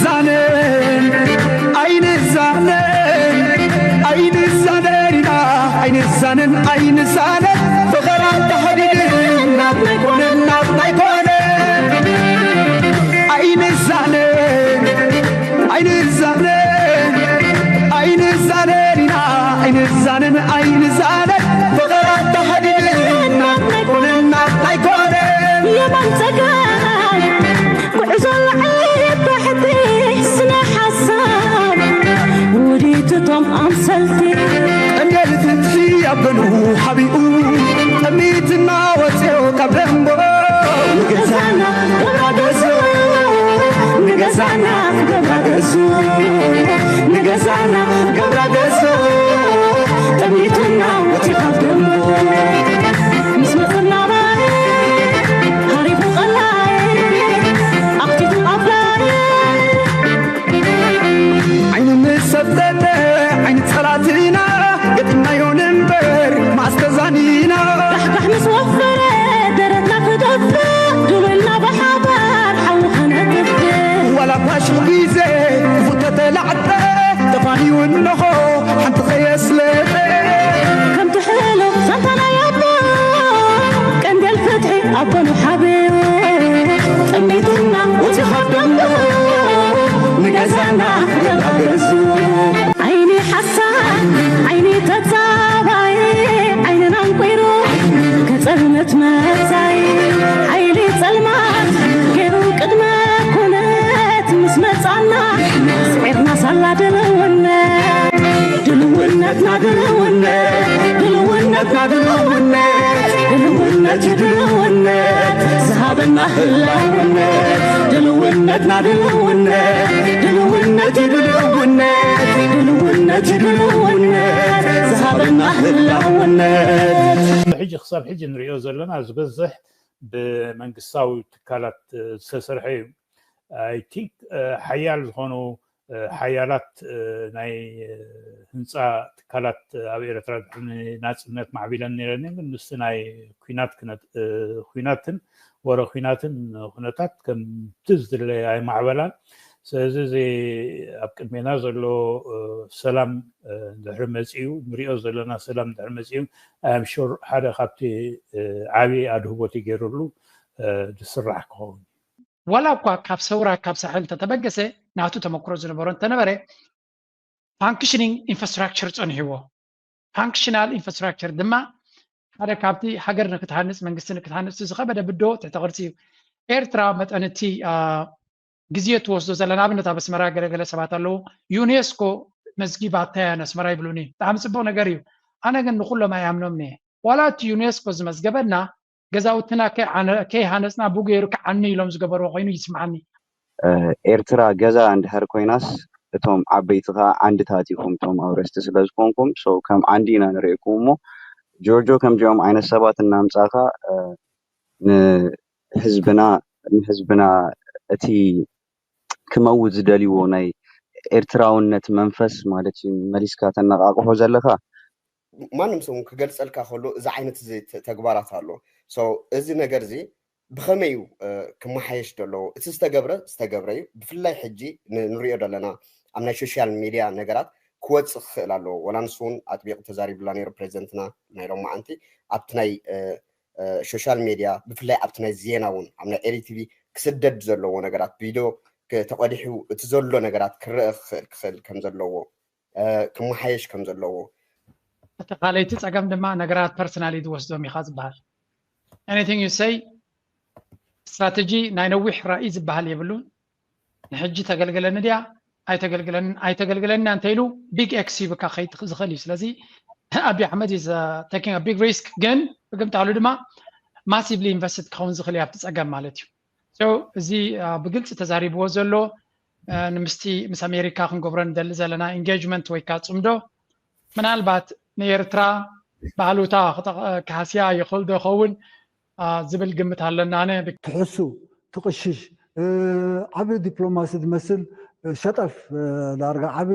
ዛነን ኣይንዛነን ኣይንዛነን ኢና ኣይንዛነን ኣይንዛነን ፍቕራ ተሓዲድና ኣይኮነን ኣይኮነን ኣይንዛነን ኣይንዛነን ኣይንዛነን ኢና ኣይንዛነን ኣይንዛነን ፍቕራ ተሓዲድና ኣይኮነን ኣይኮነን የማን ጸጋም ጉዕዞ ላዕሊ ታሕቲ ስነ ሓሳብ ውዲት እቶም ኣምሰልቲ ቀንዴል ፍትሒ ኣብ ገኑ ሓቢኡ ጠሚትና ወፅዮ ካብ ደንቦ ንገዛና ገብራ ገዙ ንገዛና ገብራ ገዙ ንገዛና ገብራ ገዙ ጠሚትና ወፅዮ ካብ ደንቦ ምስ መፅና ሃሪፉ ቀላይ ኣኽቲቱ ኣፍላይ ዓይኑ ምስ ሰብተተ ዓይኒ ጸላትና ገጢምናዮ ንንበር ማስተዛኒና ራሕጋሕ ምስ ወፈረ ደረትና ክደፍእ ድልውልና ብሓባር ሓዊ ከነጥፍእ ዋላ ፋሽል ግዜ ክፉተተ ላዕጠ ተፋንዩ እንሆ ሓንቲ ከየስለጠ ከምቲ ሕሉፍ ዛንታ ናይ ኣቦ ቀንዴል ፍትሒ ኣቦ ንሓብዮ ጠሚትና እቲ ካብ ደንቡ ንገዛና ገዛ ገዙ ዓይኒ ሓሳድ ዓይኒ ተጻባይ ዓይንና እንቁይሩ ከጸልመት መጻይ ሓይሊ ጸልማት ገይሩ ቅድመ ኩነት ምስ መጻና ስዒርና ሳላ ድልውነት ድልውነትና ድልውነት ድልውነትና ድልውነት ድልውነት እዩ ድልውነት ዝሃበና ህላውነት ድልውነትና ድልውነት ድልውነት እዩ ድልውነት ድልውነት እዩ ድልውነት ዝሃበና ህላውነት ሕጂ ክሳብ ሕጂ ንሪኦ ዘለና ዝበዝሕ ብመንግስታዊ ትካላት ዝተሰርሐ እዩ። I think ሓያል ዝኾኑ ሓያላት ናይ ህንፃ ትካላት ኣብ ኤርትራ ናፅነት ማዕቢለን ነረን ግን ምስቲ ናይ ኩናት ኩናትን ወረ ኩናትን ኩነታት ከምቲ ዝድለ ኣይማዕበላን። ስለዚ እዚ ኣብ ቅድሜና ዘሎ ሰላም ድሕሪ መፅኡ ንሪኦ ዘለና ሰላም ድሕሪ መፅኡ ኣም ሹር ሓደ ካብቲ ዓብዪ ኣድህቦት ይገይሩሉ ዝስራሕ ክኸውን ዋላ እኳ ካብ ሰውራ ካብ ሳሕል እንተተበገሰ ናቱ ተመክሮ ዝነበሮ እንተነበረ functioning infrastructure ጸኒሕዎ። Functional infrastructure ድማ ሓደ ካብቲ ሃገር ንክትሃንፅ መንግስቲ ንክትሃንፅ ዝኸበደ ብዶ ትሕተ ቅርፂ እዩ። ኤርትራ መጠን እቲ ግዜ ትወስዶ ዘላ ንኣብነት ኣብ ኣስመራ ገለገለ ሰባት ኣለዉ ዩኔስኮ መዝጊባታ እያ ንኣስመራ ይብሉኒ። ብጣዕሚ ፅቡቅ ነገር እዩ። ኣነ ግን ንኩሎም ኣይኣምኖምን እየ። ዋላ እቲ ዩኔስኮ ዝመዝገበና ገዛውትና ከይሃነፅና ብኡ ገይሩ ክዓኒ ኢሎም ዝገበርዎ ኮይኑ ይስምዓኒ። ኤርትራ ገዛ እንድሕር ኮይናስ እቶም ዓበይቲ ከዓ ዓንድታት ኢኹም እቶም ኣውረስቲ ስለዝኮንኩም so ከም ዓንዲ ኢና ንርእየኩም እሞ ጆርጆ ከምዚኦም ዓይነት ሰባት እናምፃእካ ንህዝብና ንህዝብና እቲ ክመውት ዝደልይዎ ናይ ኤርትራውነት መንፈስ ማለት እዩ መሊስካ ተነቃቅሖ ዘለካ ማንም ሰው ክገልፀልካ ከሎ እዚ ዓይነት ተግባራት ኣሎ። እዚ ነገር እዚ ብኸመይ እዩ ክመሓየሽ ዘለዎ? እቲ ዝተገብረ ዝተገብረ እዩ። ብፍላይ ሕጂ ንሪኦ ዘለና ኣብ ናይ ሶሻል ሚድያ ነገራት ክወፅእ ክኽእል ኣለዎ። ወላ ንሱ እውን ኣጥቢቑ ተዛሪብላ ነይሩ ፕሬዚደንትና ናይ ሎማዓንቲ ኣብቲ ናይ ሶሻል ሚድያ ብፍላይ ኣብቲ ናይ ዜና እውን ኣብ ናይ ኤሪ ቲቪ ክስደድ ዘለዎ ነገራት ቪድዮ ተቐዲሑ እቲ ዘሎ ነገራት ክረአ ክኽእል ክኽእል ከም ዘለዎ ክመሓየሽ ከም ዘለዎ እቲ ካልኣይቲ ፀገም ድማ ነገራት ፐርሰናሊ ዝወስዶም ኢኻ ዝበሃል anything you say ስትራተጂ ናይ ነዊሕ ራእይ ዝበሃል የብሉን ንሕጂ ተገልግለኒ ድያ ኣይተገልግለንን ኣይተገልግለኒ እንተኢሉ ቢግ ኤክስ ሂብካ ከይድ ዝኽእል እዩ ስለዚ ኣብይ ኣሕመድ is taking a big risk ግን ብግምታሉ ድማ massively invested ክኸውን ዝኽእል እዩ ኣብቲ ፀገም ማለት እዩ እዚ ብግልፂ ተዛሪብዎ ዘሎ ንምስቲ ምስ ኣሜሪካ ክንገብሮ ንደሊ ዘለና engagement ወይ ከዓ ፅምዶ ምናልባት ንኤርትራ ባህሉታ ክሃስያ ይኽእል ዶ ይኸውን ዝብል ግምት ኣለና ኣነ ትሕሱ ትቕሽሽ ዓቢ ዲፕሎማሲ ዝመስል ሸጠፍ ዳርጋ ዓቢ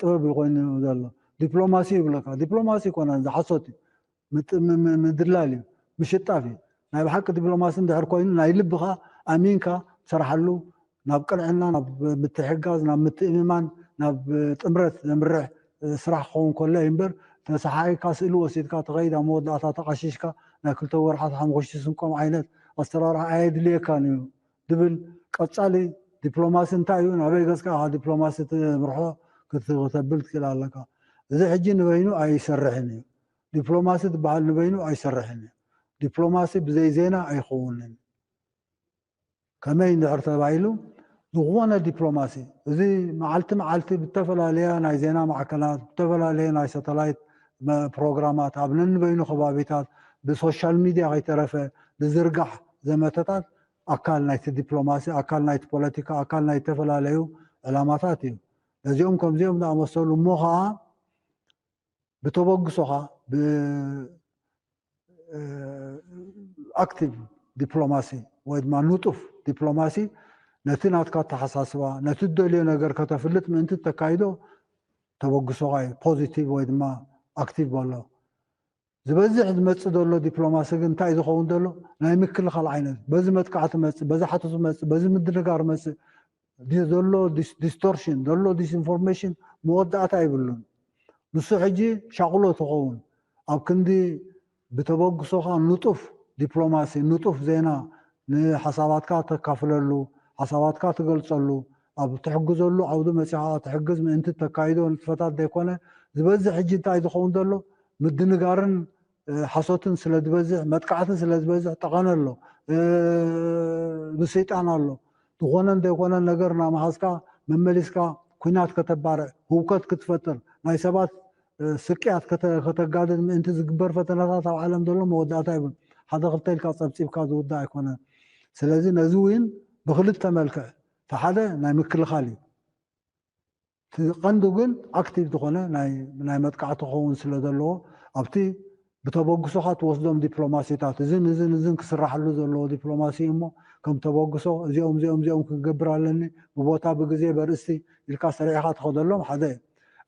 ጥበብ ኮይኑ ዘሎ ዲፕሎማሲ ይብለካ ዲፕሎማሲ ይኮነ ዝሓሶት እዩ ምድላል እዩ ምሽጣፍ እዩ ናይ ብሓቂ ዲፕሎማሲ እንድሕር ኮይኑ ናይ ልብኻ ኣሚንካ ትሰርሓሉ ናብ ቅንዕና፣ ናብ ምትሕጋዝ፣ ናብ ምትእምማን፣ ናብ ጥምረት ዘምርሕ ስራሕ ክኸውን ከሎ እዩ እምበር፣ ተሰሓኢካ ስእሊ ወሲድካ ተኸይድ ኣብ መወዳእታ ተቓሺሽካ ናይ ክልተ ወርሓት ሓሙኽሽቲ ስንቆም ዓይነት ኣሰራርሓ ኣየድልየካን እዩ ድብል ቀጻሊ ዲፕሎማሲ እንታይ እዩ? ናበይ ገጽካ ኢኻ ዲፕሎማሲ ትምርሖ ክት- ክተብል ትክእል ኣለካ። እዚ ሕጂ ንበይኑ ኣይሰርሕን እዩ። ዲፕሎማሲ ዝበሃል ንበይኑ ኣይሰርሕን እዩ። ዲፕሎማሲ ብዘይ ዜና ኣይኸውንን። ከመይ እንድሕር ተባሂሉ ዝኾነ ዲፕሎማሲ እዚ መዓልቲ መዓልቲ ብተፈላለያ ናይ ዜና ማዕከናት ብተፈላለየ ናይ ሳተላይት መ- ፕሮግራማት ኣብ ነንበይኑ ከባቢታት ብሶሻል ሚድያ ከይተረፈ ዝዝርጋሕ ዘመተታት ኣካል ናይቲ ዲፕሎማሲ ኣካል ናይቲ ፖለቲካ ኣካል ናይ ዝተፈላለዩ ዕላማታት እዩ። ነዚኦም ከምዚኦም ዝኣመሰሉ እሞ ከዓ ብተበግሶኻ ብኣክቲቭ ዲፕሎማሲ ወይ ድማ ንጡፍ ዲፕሎማሲ ነቲ ናትካ ኣተሓሳስባ ነቲ ትደልዮ ነገር ከተፍልጥ ምእንቲ ተካይዶ ተበግሶኻ እዩ ፖዚቲቭ ወይ ድማ ኣክቲቭ በሎ። ዝበዝሕ ዝመፅእ ዘሎ ዲፕሎማሲ ግን እንታይ እዩ ዝኸውን ዘሎ? ናይ ምክልኻል ዓይነት በዚ መጥቃዕቲ መፅእ በዚ ሓተቱ መፅእ በዚ ምድንጋር መፅእ ዲ- ዘሎ ዲስ- ዲስቶርሽን ዘሎ ዲስኢንፎርሜሽን መወዳእታ ኣይብሉን። ንሱ ሕጂ ሻቕሎ ትኸውን ኣብ ክንዲ ብተበግሶኻ ንጡፍ ዲፕሎማሲ ንጡፍ ዜና ንሓሳባትካ ተካፍለሉ ሓሳባትካ ትገልፀሉ ኣብ ትሕግዘሉ ዓውዲ መፂኻ ትሕግዝ ምእንቲ ተካይዶ ንጥፈታት ዘይኮነ ዝበዝሕ ሕጂ እንታይ ዝኸውን ዘሎ ምድንጋርን ሓሶትን ስለ ዝበዝሕ መጥቃዕቲ ስለ ዝበዝሕ ጠቐነ ኣሎ ብሰይጣን ኣሎ ዝኾነን ዘይኮነን ነገር እናመሃዝካ መመሊስካ ኩናት ከተባርዕ ህውከት ክትፈጥር ናይ ሰባት ስቅያት ከተጋድድ ምእንቲ ዝግበር ፈተናታት ኣብ ዓለም ዘሎ መወዳእታ ይብሉ ሓደ ክልተ ኢልካ ፀብፂብካ ዝውዳእ ኣይኮነን ስለዚ ነዚ እውን ብክልተ መልክዕ እቲ ሓደ ናይ ምክልኻል እዩ እቲ ቀንዱ ግን ኣክቲቭ ዝኾነ ናይ መጥቃዕቲ ክኸውን ስለ ዘለዎ ኣብቲ ብተበግሶኻ ትወስዶም ዲፕሎማሲታት እዝን እዝን እዝን ክስራሓሉ ዘለዎ ዲፕሎማሲ እሞ ከም ተበግሶ እዚኦም እዚኦም እዚኦም ክንገብር ኣለኒ ብቦታ ብግዜ በርእስቲ ኢልካ ሰሪዕኻ ትኸደሎም ሓደ እዩ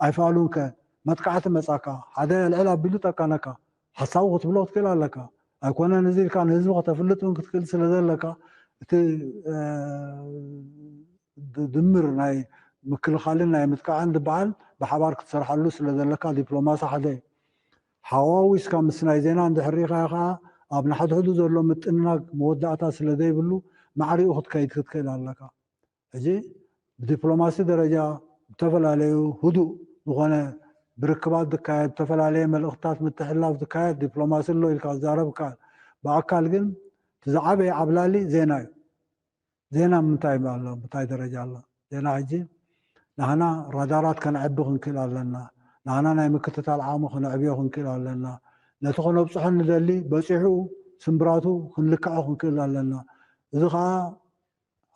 ኣይፋሉን ከ መጥቃዕቲ መጻካ ሓደ ልዕል ኣቢሉ ጠቀነካ ሓሳቡ ክትብሎ ክትክእል ኣለካ ኣይኮነን እዚ ኢልካ ንህዝቢ ከተፍልጥ እውን ክትክእል ስለ ዘለካ እቲ ድምር ናይ ምክልኻልን ናይ ምጥቃዕን ዝበሃል ብሓባር ክትሰርሓሉ ስለ ዘለካ ዲፕሎማሲ ሓደ እዩ። ሓዋዊስካ ምስ ናይ ዜና እንድሕር ርኢኻዮ ከዓ ኣብ ንሓድሕዱ ዘሎ ምጥንናግ መወዳእታ ስለ ዘይብሉ ማዕሪኡ ክትከይድ ክትክእል ኣለካ። ሕጂ ብዲፕሎማሲ ደረጃ ዝተፈላለዩ ህዱእ ዝኾነ ብርክባት ዝካየድ ዝተፈላለየ መልእኽትታት ምትሕልላፍ ዝካየድ ዲፕሎማሲ ኣሎ ኢልካ ዝዛረብ ይከኣል። ብኣካል ግን እቲ ዝዓበየ ዓብላሊ ዜና እዩ። ዜና ምንታይ ኣሎ ምንታይ ደረጃ ኣሎ ዜና ሕጂ ናህና ራዳራት ከነዕቢ ክንክእል ኣለና ናህና ናይ ምክትታል ዓቕሚ ከነዕብዮ ክንክእል ኣለና ነቲ ከነብፅሖ ንደሊ በፂሑ ስምብራቱ ክንልክዖ ክንክእል ኣለና እዚ ከዓ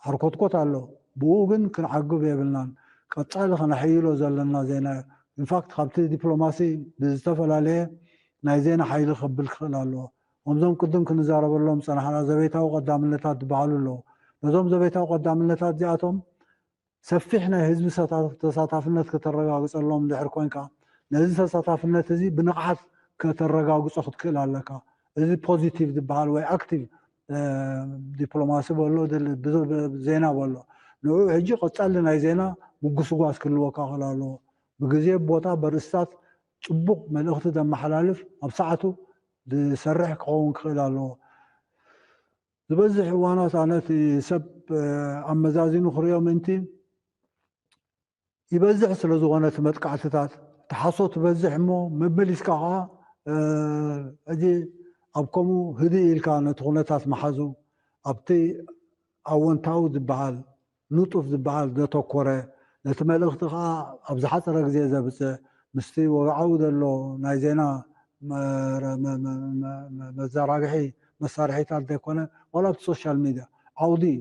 ሓርኮትኮት ኣሎ ብኡ ግን ክንዓግብ የብልናን ቀፃሊ ከነሐይሎ ዘለና ዜና እዩ ኢንፋክት ካብቲ ዲፕሎማሲ ብዝተፈላለየ ናይ ዜና ሓይሊ ክብል ክኽእል ኣለዎ ከምዞም ቅድም ክንዛረበሎም ዝፀናሕና ዘቤታዊ ቀዳምነታት ዝበሃሉ ኣለዉ። ነዞም ዘቤታዊ ቀዳምነታት እዚኣቶም ሰፊሕ ናይ ህዝቢ ተሳታፍነት ከተረጋግፀሎም እንድሕር ኮንካ ነዚ ተሳታፍነት እዚ ብንቕሓት ከተረጋግፆ ክትክእል ኣለካ። እዚ ፖዚቲቭ ዝበሃል ወይ ኣክቲቭ ዲፕሎማሲ በሎ ዜና በሎ ንኡ ሕጂ ቀፃሊ ናይ ዜና ምጉስጓስ ክህልወካ ክእል ኣለዎ። ብግዜ ቦታ በርእስታት ፅቡቕ መልእኽቲ ዘመሓላልፍ ኣብ ሰዓቱ ዝሰርሕ ክኸውን ክኽእል ኣለዎ። ዝበዝሕ እዋናት ኣነ እቲ ሰብ ኣመዛዚኑ ክሪኦ ምእንቲ ይበዝሕ ስለ ዝኾነ እቲ መጥቃዕትታት እቲ ሓሶት ይበዝሕ እሞ መመሊስካ ከዓ ሕጂ ኣብ ከምኡ ህድእ ኢልካ ነቲ ኩነታት መሓዙ ኣብቲ ኣወንታዊ ዝበሃል ንጡፍ ዝበሃል ዘተኮረ ነቲ መልእኽቲ ከዓ ኣብ ዝሓፀረ ግዜ ዘብፅሕ ምስቲ ወግዓዊ ዘሎ ናይ ዜና መዘራግሒ መሳርሒታት ዘይኮነ ዋላ ኣብቲ ሶሻል ሚድያ ዓውዲ እዩ።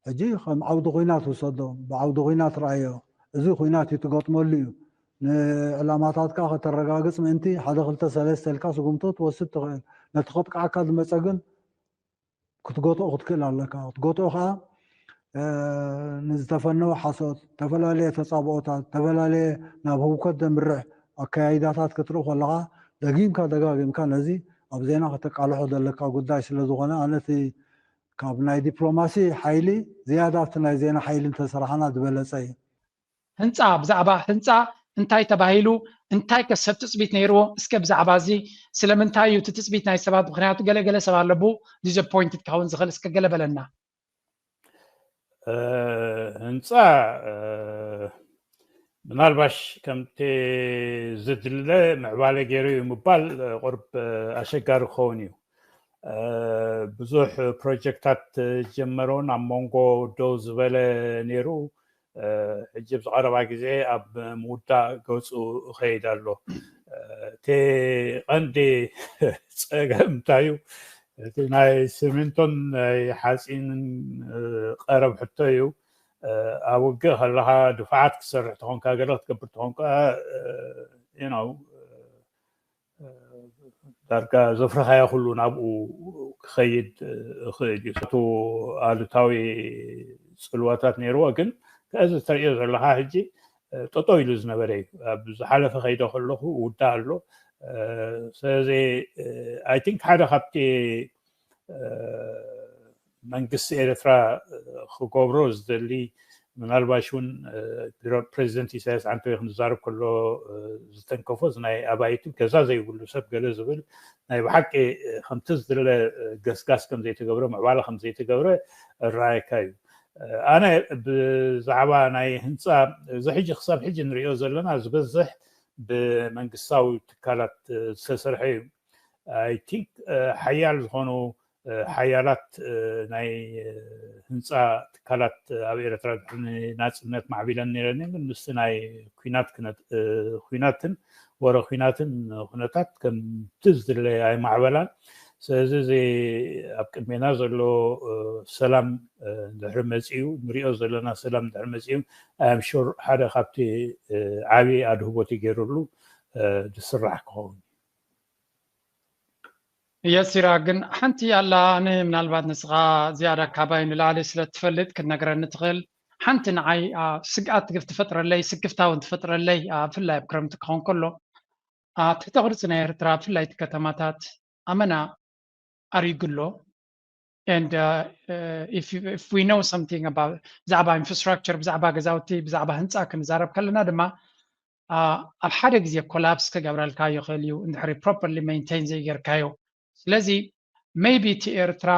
ሕጂ ከም ዓውዲ ኩናት ውሰዶ፣ ብዓውዲ ኩናት ረኣዮ። እዚ ኩናት እዩ ትገጥመሉ እዩ። ንዕላማታትካ ከተረጋግፅ ምእንቲ ሓደ ክልተ ሰለስተ ኢልካ ስጉምቶ ትወስድ ትኽእል። ነቲ ከጥቅዓካ ዝመፀ ግን ክትገትኦ ክትክእል ኣለካ ክትገትኦ ከዓ ንዝተፈነወ ሓሶት ዝተፈላለየ ተፃብኦታት ዝተፈላለየ ናብ ህውከት ዘምርሕ ኣከያይዳታት ክትርኢ ከለካ ደጊምካ ደጋጊምካ ነዚ ኣብ ዜና ከተቃልሖ ዘለካ ጉዳይ ስለዝኮነ ኣነ እቲ ካብ ናይ ዲፕሎማሲ ሓይሊ ዝያዳ ኣብቲ ናይ ዜና ሓይሊ እንተሰራሕና ዝበለፀ እዩ። ህንፃ ብዛዕባ ህንፃ እንታይ ተባሂሉ እንታይ ከ ሰብ ትፅቢት ነይርዎ? እስከ ብዛዕባ እዚ ስለምንታይ እዩ እቲ ትፅቢት ናይ ሰባት? ምክንያቱ ገለገለ ሰብ ኣለቡ disappointed ክኸውን ዝኽእል። እስከ ገለ በለና። ህንፃ ምናልባሽ ከምቲ ዝድለ ምዕባለ ገይሩ እዩ ምባል ቁርብ ኣሸጋሪ ክኸውን እዩ። ብዙሕ ፕሮጀክታት ጀመረውን ኣብ መንጎ ደው ዝበለ ነይሩ። ሕጂ ብዝቐረባ ግዜ ኣብ ምውዳእ ገፁ እኸይድ ኣሎ። እቲ ቀንዲ ፀገም እንታይ እዩ? እቲ ናይ ሲሚንቶን ናይ ሓፂንን ቀረብ ሕቶ እዩ። ኣብ ውግእ ከለኻ ድፋዓት ክትሰርሕ ተኾንካ ገለ ክትገብር ተኾንካ ዳርጋ ዘፍረኻዮ ኩሉ ናብኡ ክኸይድ ይኽእል እዩ። ኣሉታዊ ፅልዋታት ነይርዎ፣ ግን ከዚ ተሪኦ ዘለካ ሕጂ ጠጠው ኢሉ ዝነበረ እዩ። ኣብ ዝሓለፈ ከይደ ከለኹ ውዳ ኣሎ። ስለዚ I think ሓደ ካብቲ መንግስቲ ኤርትራ ክገብሮ ዝደሊ ምናልባሽ እውን ፕሬዚደንት ኢሳያስ ዓንተወይ ክንዛረብ ከሎ ዝተንከፎ ናይ ኣባይትን ገዛ ዘይብሉ ሰብ ገለ ዝብል ናይ ብሓቂ ከምቲ ዝድለ ገስጋስ ከም ዘይተገብረ ምዕባለ ከም ዘይተገብረ እረኣየካ እዩ። ኣነ ብዛዕባ ናይ ህንፃ እዚ ሕጂ ክሳብ ሕጂ ንሪኦ ዘለና ዝበዝሕ ብመንግስታዊ ትካላት ዝተሰርሐ እዩ። I think ሓያል ዝኾኑ ሓያላት ናይ ህንፃ ትካላት ኣብ ኤርትራ ድሕሪ ናፅነት ማዕቢለን ነይረን፣ ግን ምስቲ ናይ ኩናት ኩናትን ወረ ኩናትን ኩነታት ከምቲ ዝድለ ኣይማዕበላን። ስለዚ እዚ ኣብ ቅድሜና ዘሎ ሰላም ድሕሪ መፂኡ ንሪኦ ዘለና ሰላም ድሕሪ መፂኡ I am sure ሓደ ካብቲ ዓብዪ ኣድህቦት ገይሩሉ ዝስራሕ ክኸውን። የሲራ ግን ሓንቲ ኣላ፣ ኣነ ምናልባት ንስኻ ዝያዳ ካባይ ንላዕሊ ስለ ትፈልጥ ክትነግረኒ ትኽእል። ሓንቲ ንዓይ ስግኣት ትፈጥረለይ፣ ስክፍታ እውን ትፈጥረለይ፣ ብፍላይ ኣብ ክረምቲ ክኸውን ከሎ ትሕተ ቅርፂ ናይ ኤርትራ ብፍላይ እቲ ከተማታት ኣመና ኣሪጉ ኣሎ። And if we know something about ብዛዕባ ኢንፍራስትራክቸር፣ ብዛዕባ ገዛውቲ፣ ብዛዕባ ህንፃ ክንዛረብ ከለና ድማ ኣብ ሓደ ግዜ ኮላፕስ ክገብረልካ ይኽእል እዩ እንድሕሪ ፕሮፐርሊ ሜንቴን ዘይጌርካዮ። ስለዚ maybe እቲ ኤርትራ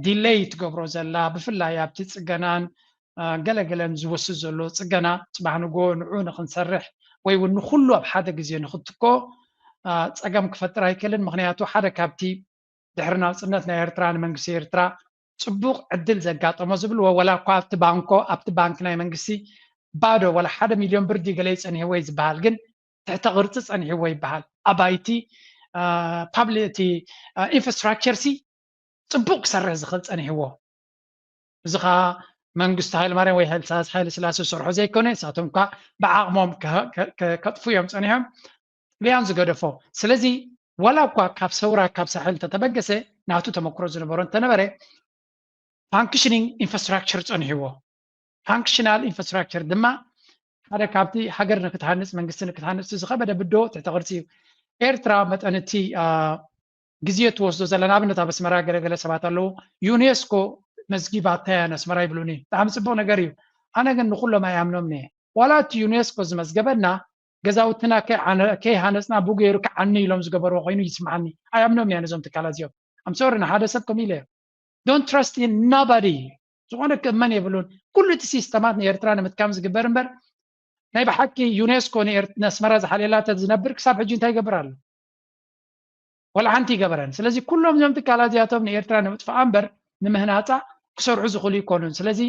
ዲለይ ትገብሮ ዘላ ብፍላይ ኣብቲ ፅገናን ገለገለን ዝወስድ ዘሎ ፅገና ፅባሕ ንጎ ንዑ ንክንሰርሕ ወይ እውን ንኩሉ ኣብ ሓደ ግዜ ንክትኮ ፀገም ክፈጥር ኣይክእልን። ምክንያቱ ሓደ ካብቲ ድሕሪ ናፅነት ናይ ኤርትራ ንመንግስቲ ኤርትራ ፅቡቅ ዕድል ዘጋጠሞ ዝብልዎ ወላ እኳ ኣብቲ ባንኮ ኣብቲ ባንክ ናይ መንግስቲ ባዶ ወላ ሓደ ሚልዮን ብር ድዩ ገለ ይፀኒሕዎ እዩ ዝበሃል፣ ግን ትሕተ ቅርፂ ፀኒሕዎ ይበሃል። ኣባይቲ ፓብሊ እቲ ኢንፍራስትራክቸር ሲ ፅቡቅ ክሰርሕ ዝኽእል ፀኒሕዎ። እዚ ከዓ መንግስቱ ሃይለማርያም ወይ ሃይለ ስላሴ ዝሰርሖ ዘይኮነ ንሳቶም ከዓ ብዓቕሞም ከጥፉ እዮም ፀኒሖም። ጥልያን ዝገደፎ። ስለዚ ዋላ እኳ ካብ ሰውራ ካብ ሳሕል ተተበገሰ ናቱ ተመክሮ ዝነበሮ እንተነበረ ፋንክሽኒንግ ኢንፍራስትራክቸር ፀኒሕዎ። ፋንክሽናል ኢንፍራስትራክቸር ድማ ሓደ ካብቲ ሃገር ንክትሃንፅ መንግስቲ ንክትሃንፅ ዝኸበደ ብዶ ትሕተ ቅርፂ እዩ። ኤርትራ መጠን እቲ ግዜ ትወስዶ ዘላ ንኣብነት ኣብ ኣስመራ ገለገለ ሰባት ኣለዉ ዩኔስኮ መዝጊባታ እያ ነስመራ ይብሉኒ። ብጣዕሚ ፅቡቅ ነገር እዩ። ኣነ ግን ንኩሎም ኣይኣምኖም እየ። ዋላ እቲ ዩኔስኮ ዝመዝገበና ገዛውትና ከይሃነፅና ብገይሩ ክዓኒ ኢሎም ዝገበርዎ ኮይኑ ይስምዓኒ። ኣይኣምኖም እያ ነዞም ትካላት እዚኦም። ኣምሶሪ ንሓደ ሰብ ከም ኢለ don't trust in nobody። ዝኾነ ክእመን የብሉን። ኩሉ እቲ ሲስተማት ንኤርትራ ንምትካም ዝግበር እምበር ናይ ብሓቂ ዩኔስኮ ነስመራ ዝሓልየላ ተዝነብር ክሳብ ሕጂ እንታይ ይገብር ኣሎ? ወላ ሓንቲ ይገበረን። ስለዚ ኩሎም እዞም ትካላት እዚኣቶም ንኤርትራ ንምጥፋኣ እምበር ንምህናፃ ክሰርሑ ዝኽእሉ ይኮኑን። ስለዚ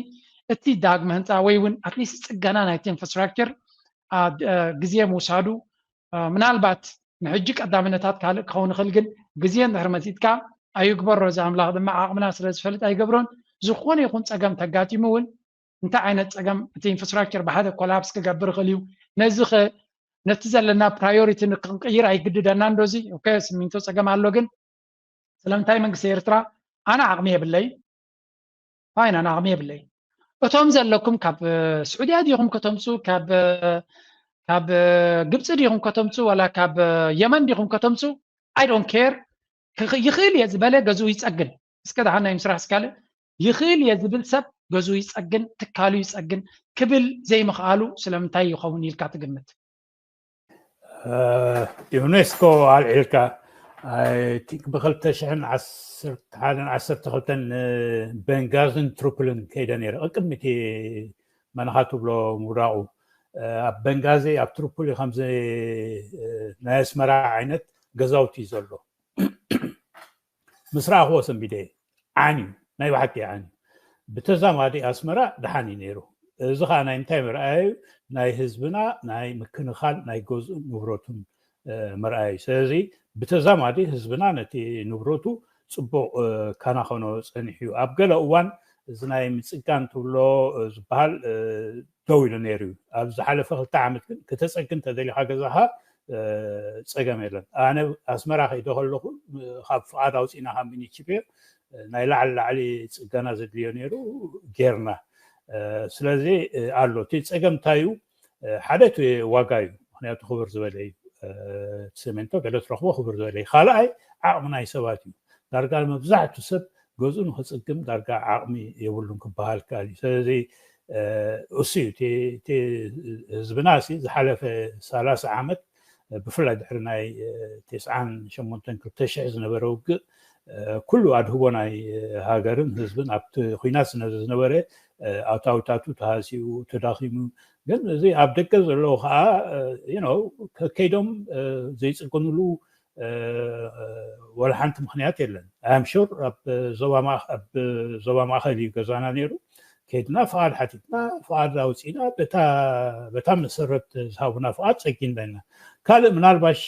እቲ ዳግመ ህንፃ ወይ እውን ኣትሊስት ፅገና ናይቲ ኢንፍራስትራክቸር ግዜ ምውሳዱ ምናልባት ንሕጂ ቀዳምነታት ካልእ ክኸውን ይኽእል፣ ግን ግዜ እንድሕር መፂጥካ ኣይግበሮ። እዚ ኣምላኽ ድማ ዓቕምና ስለ ዝፈልጥ ኣይገብሮን። ዝኾነ ይኹን ፀገም ተጋጢሙ እውን እንታይ ዓይነት ፀገም እቲ ኢንፍራስትራክቸር ብሓደ ኮላፕስ ክገብር ይኽእል እዩ። ነዚ ኸ ነቲ ዘለና ፕራዮሪቲ ንክንቅይር ኣይግድደና እንዶ እዚ ኦኬ ስሚንቶ ፀገም ኣሎ፣ ግን ስለምንታይ መንግስቲ ኤርትራ ኣነ ዓቕሚ የብለይ ፋይን ኣነ ዓቕሚ የብለይ። እቶም ዘለኩም ካብ ስዑድያ ዲኹም ከተምፁ፣ ካብ ግብፂ ዲኹም ከተምፁ፣ ዋላ ካብ የመን ዲኹም ከተምፁ፣ I don't care። ይኽእል እየ ዝበለ ገዝኡ ይፀግን። እስከ ደሓን ናይ ምስራሕ እስካለ ይኽእል እየ ዝብል ሰብ ገዝኡ ይፀግን፣ ትካሉ ይፀግን ክብል ዘይምኽኣሉ ስለምንታይ ይኸውን ኢልካ ትግምት? ዩኔስኮ ኣልዒልካ ቲንክ ብክልተ ሽሕን ዓሰርተ ሓደን ዓሰርተ ክልተን ቤንጋዝን ትሩፕልን ከይደ ነይረ ቅድሚ እቲ መናኻ ትብሎ ምውዳቑ። ኣብ በንጋዚ ኣብ ትሩፕሊ ከምዚ ናይ ኣስመራ ዓይነት ገዛውቲ ዘሎ ምስ ረኣኽዎ ሰንቢደ። ዓን እዩ፣ ናይ ብሓቂ ዓን እዩ። ብተዛማዲ ኣስመራ ደሓን እዩ ነይሩ። እዚ ከዓ ናይ እንታይ መርኣያ እዩ? ናይ ህዝብና ናይ ምክንኻል ናይ ገዝኡ ንብረቱን መርኣያ እዩ። ስለዚ ብተዛማዲ ህዝብና ነቲ ንብረቱ ፅቡቕ ካናኸኖ ፀኒሑ እዩ። ኣብ ገለ እዋን እዚ ናይ ምፅጋን ትብሎ ዝበሃል ደው ኢሉ ነይሩ እዩ። ኣብ ዝሓለፈ ክልተ ዓመት ግን ክተፀግን ተደሊኻ ገዛኻ ፀገም የለን። ኣነ ኣስመራ ከይደ ከለኹ ካብ ፍቓድ ኣውፂእና ካብ ሚኒችቤ ናይ ላዕሊ ላዕሊ ፅገና ዘድልዮ ነይሩ ጌርና። ስለዚ ኣሎ እቲ ፀገም እንታይ እዩ? ሓደ እቲ ዋጋ እዩ። ምክንያቱ ክብር ዝበለ እዩ። እቲ ሰሜንቶ ገለ ትረኽቦ ክብር ዝበለ እዩ። ካልኣይ ዓቕሚ ናይ ሰባት እዩ። ዳርጋ መብዛሕቱ ሰብ ገዝኡ ንክፅግም ዳርጋ ዓቕሚ የብሉን ክበሃል ከኣል እዩ። ስለዚ እሱ እዩ ህዝብና ሲ ዝሓለፈ ሰላሳ ዓመት ብፍላይ ድሕሪ ናይ ተስዓን ሸሞንተን ክልተ ሽሕ ዝነበረ ውግእ ኩሉ ኣድህቦ ናይ ሃገርን ህዝብን ኣብቲ ኩናት ዝነበረ ኣታዊታቱ ተሃሲኡ ተዳኺሙ። ግን እዚ ኣብ ደገ ዘለዉ ከዓ ከከይዶም ዘይፅግንሉ ወላ ሓንቲ ምክንያት የለን። ኣም ሹር ኣብ ዞባ ማእከል እዩ ገዛና ነይሩ። ከይድና ፍቓድ ሓቲትና ፍቓድ ኣውፂእና በታ መሰረት ዝሃቡና ፍቓድ ፀጊንና ኢና። ካልእ ምናልባሽ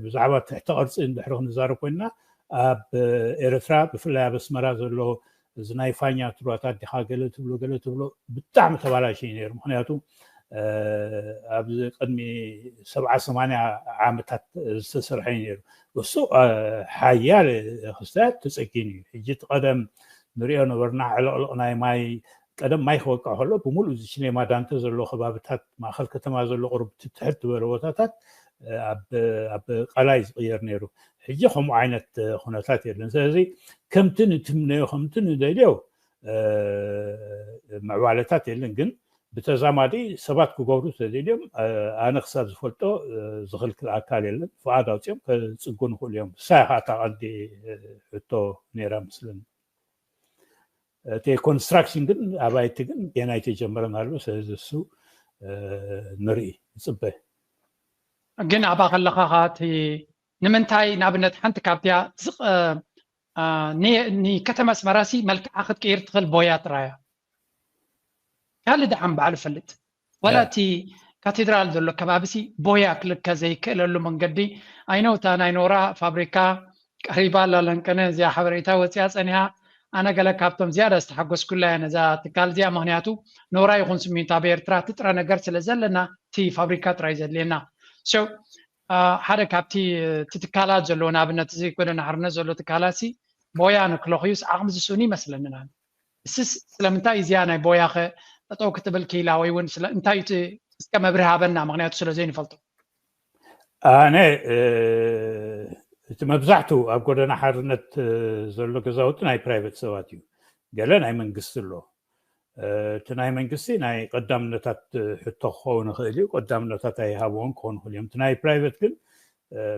ብዛዕባ ትሕተ ቅርፂ እንድሕሪ ክንዛረብ ኮይንና ኣብ ኤርትራ ብፍላይ ኣብ ኣስመራ ዘሎ እዚ ናይ ፋኛ ትሩባታት ዲኻ ገለ ትብሎ ገለ ትብሎ ብጣዕሚ ተባላሽ እዩ ነይሩ። ምክንያቱ ኣብዚ ቅድሚ ሰብዓ ሰማንያ ዓመታት ዝተሰርሐ እዩ ነይሩ። እሱ ሓያለ ክስታያት ተፀጊኑ እዩ። ሕጂ እቲ ቀደም ንሪኦ ነበርና ዕልቕልቕ ናይ ማይ ቀደም ማይ ክወቅዕ ከሎ ብምሉእ እዚ ሲኔማ ዳንተ ዘሎ ከባብታት ማእኸል ከተማ ዘሎ ቁሩብ ትሕት ዝበለ ቦታታት ኣብ ቀላይ ዝቕየር ነይሩ። ሕጂ ከምኡ ዓይነት ኩነታት የለን። ስለዚ ከምቲ ንትምነዮ ከምቲ ንደልዮ ምዕባለታት የለን። ግን ብተዛማዲ ሰባት ክገብሩ ተደልዮም ኣነ ክሳብ ዝፈልጦ ዝኽልክል ኣካል የለን። ፍቓድ ኣውፅኦም ከፅጉ ንኽእሉ እዮም። እሳ ኢኻ እታ ቀንዲ ሕቶ ነይራ ምስልን እቲ ኮንስትራክሽን ግን ኣባይቲ ግን ገና ኣይተጀመረን ኣሎ። ስለዚ እሱ ንርኢ ንፅበ። ግን ኣብኣ ከለኻ እቲ ንምንታይ ንኣብነት ሓንቲ ካብቲያ ንከተማ ኣስመራሲ መልክዓ ክትቅይር ትኽእል ቦያ ጥራያ ካልእ ደሓን ባዕሉ ፈልጥ ዋላ እቲ ካቴድራል ዘሎ ከባቢሲ ቦያ ክልከ ዘይክእለሉ መንገዲ ኣይነውታ ናይ ኖራ ፋብሪካ ቀሪባ ኣላ ለንቀነ እዚኣ ሓበሬታ ወፂኣ ፀኒሃ ኣነ ገለ ካብቶም ዝያዳ ዝተሓጎስኩላ እያ ነዛ ትካል እዚኣ ምክንያቱ ኖራ ይኹን ስሚንቶ ኣብ ኤርትራ ትጥረ ነገር ስለ ዘለና እቲ ፋብሪካ ጥራይ ዘድልየና ሓደ ካብቲ እቲ ትካላት ዘለዎ ንኣብነት እዚ ጎደና ሓርነት ዘሎ ትካላት ሲ ቦያ ንክለኽዩስ ዓቕሚ ዝስእኑ ይመስለኒ ንዓኒ እስስ ስለምንታይ እዚኣ ናይ ቦያኸ ጠጠው ክትብል ክኢላ ወይ እውን እንታይ እቲ እስከ መብርህ ሃበና ምክንያቱ ስለ ዘይንፈልጦ ኣነ እቲ መብዛሕትኡ ኣብ ጎደና ሓርነት ዘሎ ገዛውቲ ናይ ፕራይቬት ሰባት እዩ። ገለ ናይ መንግስቲ ኣሎ። እቲ ናይ መንግስቲ ናይ ቀዳምነታት ሕቶ ክኸውን ይኽእል እዩ። ቀዳምነታት ኣይሃብዎን ክኾኑ ይኽእል እዮም። እቲ ናይ ፕራይቬት ግን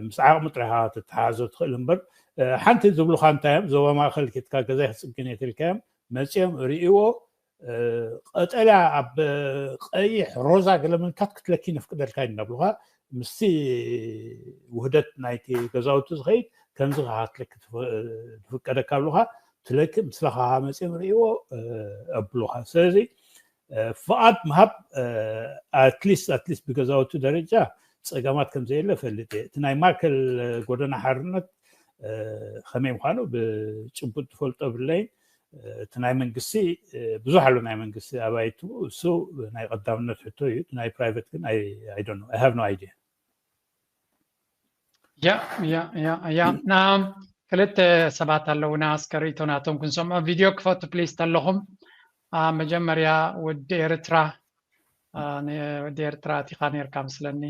ምስ ዓቕሚ ጥራይካ ትተሓዞ ትኽእል እምበር ሓንቲ ዝብሉካ እንታይ እዮም ዞባ ማእከል ኬትካ ገዛይ ክፅግን እየ ትልካዮም መፅኦም ርእይዎ ቀጠልያ ኣብ ቀይሕ ሮዛ ገለ ምንካት ክትለኪ ነፍቅደልካ እዩ እናብሉካ ምስቲ ውህደት ናይቲ ገዛውቲ ዝኸይድ ከምዚ ክትለኪ ዝፍቀደካ ኣብሉካ ትለኪ ምስላኻ መፅኦም ርእይዎ ኣብሉካ ስለዚ ፍቓድ ምሃብ ኣትሊስት ኣትሊስት ብገዛውቲ ደረጃ ፀገማት ከምዘየለ ፈልጥ እየ እቲ ናይ ማእከል ጎደና ሓርነት ከመይ ምዃኑ ብጭቡጥ ዝፈልጦ ብለይን እቲ ናይ መንግስቲ ብዙሕ ኣሎ ናይ መንግስቲ ኣባይቲ እሱ ናይ ቀዳምነት ሕቶ እዩ ናይ ፕራይቬት ግን ኣይደኖ ሃብ ኖ ኣይድያ ያ ያ ያ ያ ክልተ ሰባት ኣለውና እስከ ርእይቶ ናቶም ክንሰምዖ ቪድዮ ክፈቱ ፕሊስ ተለኹም መጀመርያ ወዲ ኤርትራ ወዲ ኤርትራ ኣቲኻ ነርካ ምስለኒ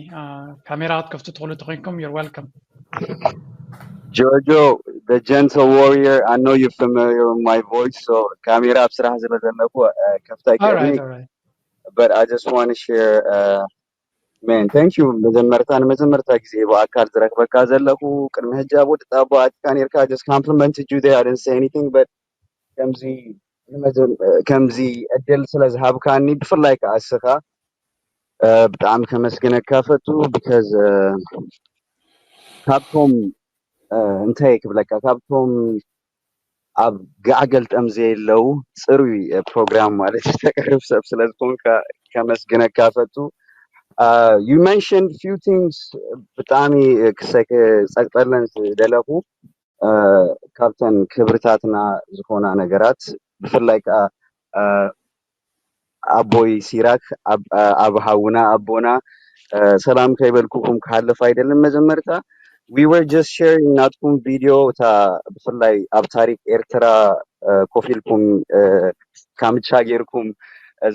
ካሜራ ክትከፍቱ ትኽእሉ ተኮይንኩም you're welcome ጆጆ The gentle warrior, I know you're familiar with my voice, so ካሜራ ኣብ ስራሕ ስለ ዘለኩ ከፍታ ይከኒ። But I just want to share, uh, man, thank you. መጀመርታ ንመጀመርታ ግዜ ብኣካል ዝረክበካ ዘለኹ፣ ቅድሚ ሕጂ ኣብ ወዲ ጣቦ ኣቲካ ነርካ። Just complimented you there, I didn't say anything, but ከምዚ ከምዚ ዕድል ስለ ዝሃብካኒ፣ ብፍላይ ከዓ እስኻ ብጣዕሚ ከመስግነካ ፈቱ። Because ካብቶም እንታይ ክብለካ፣ ካብቶም ኣብ ጋዕገልጠም ዘየለው ፅሩይ ፕሮግራም ማለት ተቅርብ ሰብ ስለ ዝኾንካ ከመስግነካ ፈቱ። You mentioned few things ብጣዕሚ ክሰ- ክፀቅጠለን ዝደለኹ፣ ካብተን ክብርታትና ዝኾና ነገራት፣ ብፍላይ ከዓ ኣቦይ ሲራክ፣ ኣብ ሓውና ኣቦና ሰላም ከይበልኩኹም ክሓልፍ ኣይደልን። መጀመርታ we were just sharing ናትኩም ቪድዮ፣ እታ ብፍላይ ኣብ ታሪክ ኤርትራ ኮፍ ኢልኩም ካምቻ ጌርኩም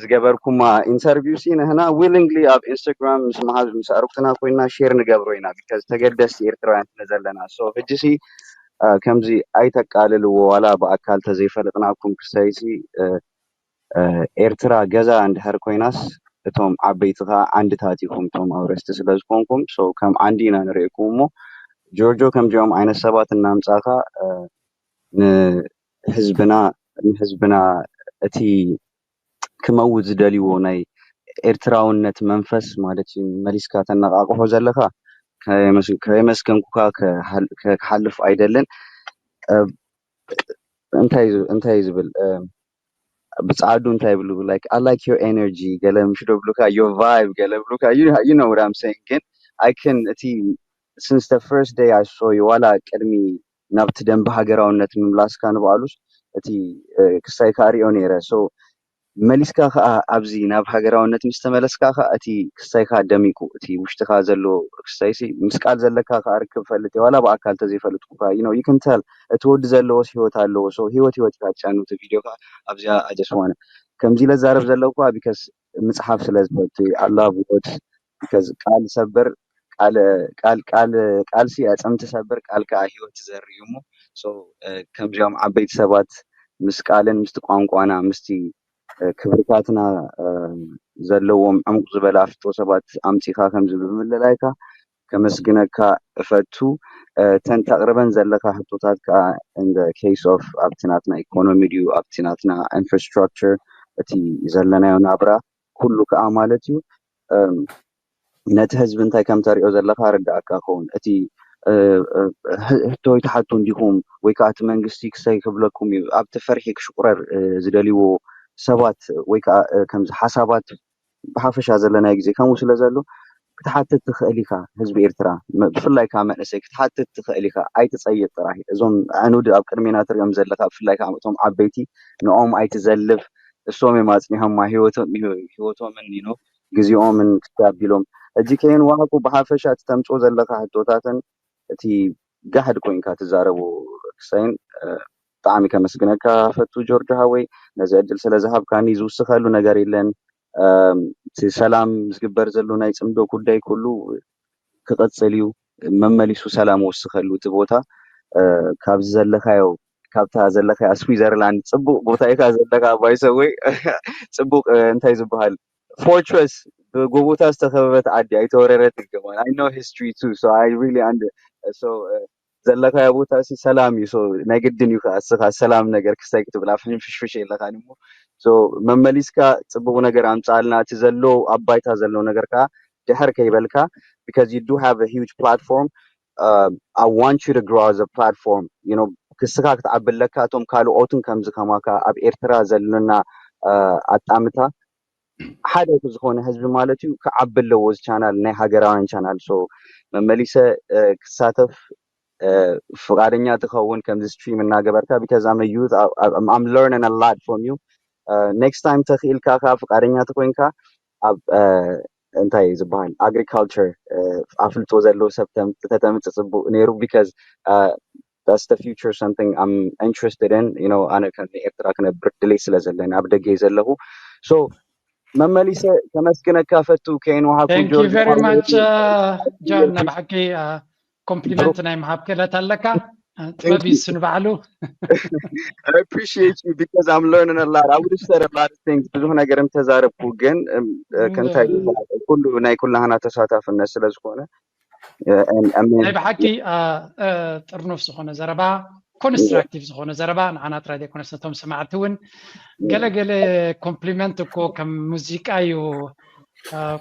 ዝገበርኩማ ኢንተርቪው ሲ፣ ንሕና willingly ኣብ ኢንስታግራም ምስ መሓዝ ምስ ኣዕሩኽትና ኮይና ሼር ንገብሮ ኢና፣ because ተገደስቲ ኤርትራውያን ስለ ዘለና። So ሕጂ ሲ ከምዚ ኣይተቃልልዎ፣ ዋላ ብኣካል ተዘይፈለጥናኩም ክሳይሲ ኤርትራ ገዛ እንድሕር ኮይናስ እቶም ዓበይቲ ከዓ ዓንድታት ኢኹም፣ እቶም ኣውረስቲ ስለ ዝኾንኩም። So ከም ዓንዲ ኢና ንርእየኩም እሞ ጆርጆ፣ ከምዚኦም ዓይነት ሰባት እናምጻእካ ንህዝብና ንህዝብና እቲ ክመውት ዝደልይዎ ናይ ኤርትራውነት መንፈስ ማለት እዩ መሊስካ ተነቃቅሖ ዘለካ ከየመስገንኩካ ክሓልፍ ኣይደልን። እንታይ እንታይ ዝብል ብጻዕዱ እንታይ ብሉ፣ like I like your energy ገለ ምሽ ዶ ብሉካ፣ your vibe ገለ ብሉካ፣ you know what I'm saying። ግን I can እቲ since the first day I saw you ዋላ ቅድሚ ናብቲ ደንበ ሃገራውነት ምምላስካ ንባዕሉስ እቲ ክሳይ ከዓ ሪኦ ነይረ። So መሊስካ ከዓ ኣብዚ ናብ ሃገራውነት ምስ ተመለስካ ከዓ እቲ ክሳይካ ደሚቁ፣ እቲ ውሽጥካ ዘሎ ክሳይሲ ምስ ቃል ዘለካ ከዓ ርክብ ፈልጥ ዋላ ብኣካል ተዘይፈልጥኩካ you know you can tell። እቲ ወዲ ዘለዎስ ህይወት ኣለዎ። So ህይወት ህይወት ኢካ ትጫኑ እቲ ቪድዮ ከዓ ኣብዚኣ I just wanna ከምዚ ኢለ ዛረብ ዘለኩ because ምጽሓፍ ስለ ዝፈቱ I love words because ቃል ሰበር ቃል ቃል ቃል ቃልሲ ኣጽምቲ ሰበር ቃል ከዓ ህይወት ትዘርእ እዩ እሞ። So ከምዚኦም ዓበይቲ ሰባት ምስ ቃልን ምስቲ ቋንቋና ምስቲ ክብርታትና ዘለዎም ዕሙቕ ዝበለ ኣፍልጦ ሰባት ኣምጺኻ ከምዚ ብምልላይካ ከመስግነካ እፈቱ። እተን ተቕርበን ዘለካ ሕቶታት ከዓ in the case of ኣብቲ ናትና ኢኮኖሚ ድዩ ኣብቲ ናትና ኢንፍራስትራክቸር እቲ ዘለናዮ ናብራ ኩሉ ከዓ ማለት እዩ ነቲ ህዝቢ እንታይ ከም ተሪኦ ዘለካ ርዳእካ ክኸውን እቲ ህቶ ይትሓቱ እንዲኹም ወይ ከዓ እቲ መንግስቲ ክሰይ ክብለኩም እዩ ኣብቲ ፈርሒ ክሽቁረር ዝደልይዎ ሰባት ወይ ከዓ ከምዚ ሓሳባት ብሓፈሻ ዘለናይ ግዜ ከምኡ ስለ ዘሎ ክትሓትት ትኽእል ኢካ። ህዝቢ ኤርትራ ብፍላይ ከዓ መንእሰይ ክትሓትት ትኽእል ኢካ። ኣይትፀይጥ ጥራይ እዞም ዕኑድ ኣብ ቅድሜና ትሪኦም ዘለካ ብፍላይ ከዓ እቶም ዓበይቲ ንኦም ኣይትዘልፍ። እሶም እዮም ኣፅኒሖማ ህይወቶምን you know ግዜኦምን ክሳቢሎም እጂ ከየንዋሃቁ ብሓፈሻ እቲ ተምፅኦ ዘለካ ሕቶታትን እቲ ጋሕድ ኮይንካ ትዛረቡ ክሳይን ብጣዕሚ ከመስግነካ ፈቱ ጆርጆ ሃወይ ነዚ ዕድል ስለ ዝሃብካኒ ዝውስኸሉ ነገር የለን። እቲ ሰላም ዝግበር ዘሎ ናይ ፅምዶ ጉዳይ ኩሉ ክቐፅል እዩ። መመሊሱ ሰላም ወስኸሉ እቲ ቦታ ካብዚ ዘለካዮ ካብታ ዘለካያ ስዊዘርላንድ ፅቡቅ ቦታ ኢካ ዘለካ ባይሰወይ ፅቡቅ እንታይ ዝበሃል ፎርትረስ ብጎቦታት ዝተኸበበት ዓዲ ኣይተወረረትን ከማን I know history too so I really under so ዘለካዮ ቦታ ሲ ሰላም እዩ። So ናይ ግድን እዩ ከዓ እስኻ ሰላም ነገር ክስታይ ክትብል ኣብ ሕንፍሽፍሽ የለካን እሞ so መመሊስካ ፅቡቅ ነገር ኣምፃልና እቲ ዘሎ ኣብ ባይታ ዘሎ ነገር ከዓ ድሕር ከይበልካ because you do have a huge platform. I want you to grow as a platform you know ክስኻ ክትዓቢ ኣለካ እቶም ካልኦትን ከምዚ ከማካ ኣብ ኤርትራ ዘለና ኣጣምታ ሓደ እቲ ዝኾነ ህዝቢ ማለት እዩ ክዓቢ ኣለዎ እዚ ቻናል ናይ ሃገራውያን ቻናል so መመሊሰ ክሳተፍ ፍቃደኛ ትኸውን ከምዚ ስትሪም እናገበርካ because I'm a youth I'm learning a lot from you next time ተኽኢልካ ከ ፍቃደኛ ተኮይንካ ኣብ እንታይ ዝበሃል ኣግሪካልቸር ኣፍልጦ ዘለዎ ሰብ ተተምፅእ ፅቡቅ ነይሩ because that's the future something I'm interested in you know ኣነ ከም ኤርትራ ክነብር ድሌት ስለ ዘለኒ ኣብ ደገ ዘለኹ so መመሊሰ ከመስግነካ ፈቱ ከይንውሃኩ Thank you very much John ናይ ብሓቂ ኮምፕሊመንት ናይ ምሃብ ክእለት ኣለካ ጥበብ እዩ እሱ ንባዕሉ። I appreciate you because I'm learning a lot. I would have said a lot of things. ብዙሕ ነገር እንተዛረብኩ ግን ከንታይ ኩሉ ናይ ኩላህና ተሳታፍነት ስለ ዝኾነ ናይ ብሓቂ ጥርኑፍ ዝኾነ ዘረባ፣ ኮንስትራክቲቭ ዝኾነ ዘረባ ንዓና ጥራይ ዘይኮነስ ነቶም ሰማዕቲ እውን ገለገለ ኮምፕሊመንት እኮ ከም ሙዚቃ እዩ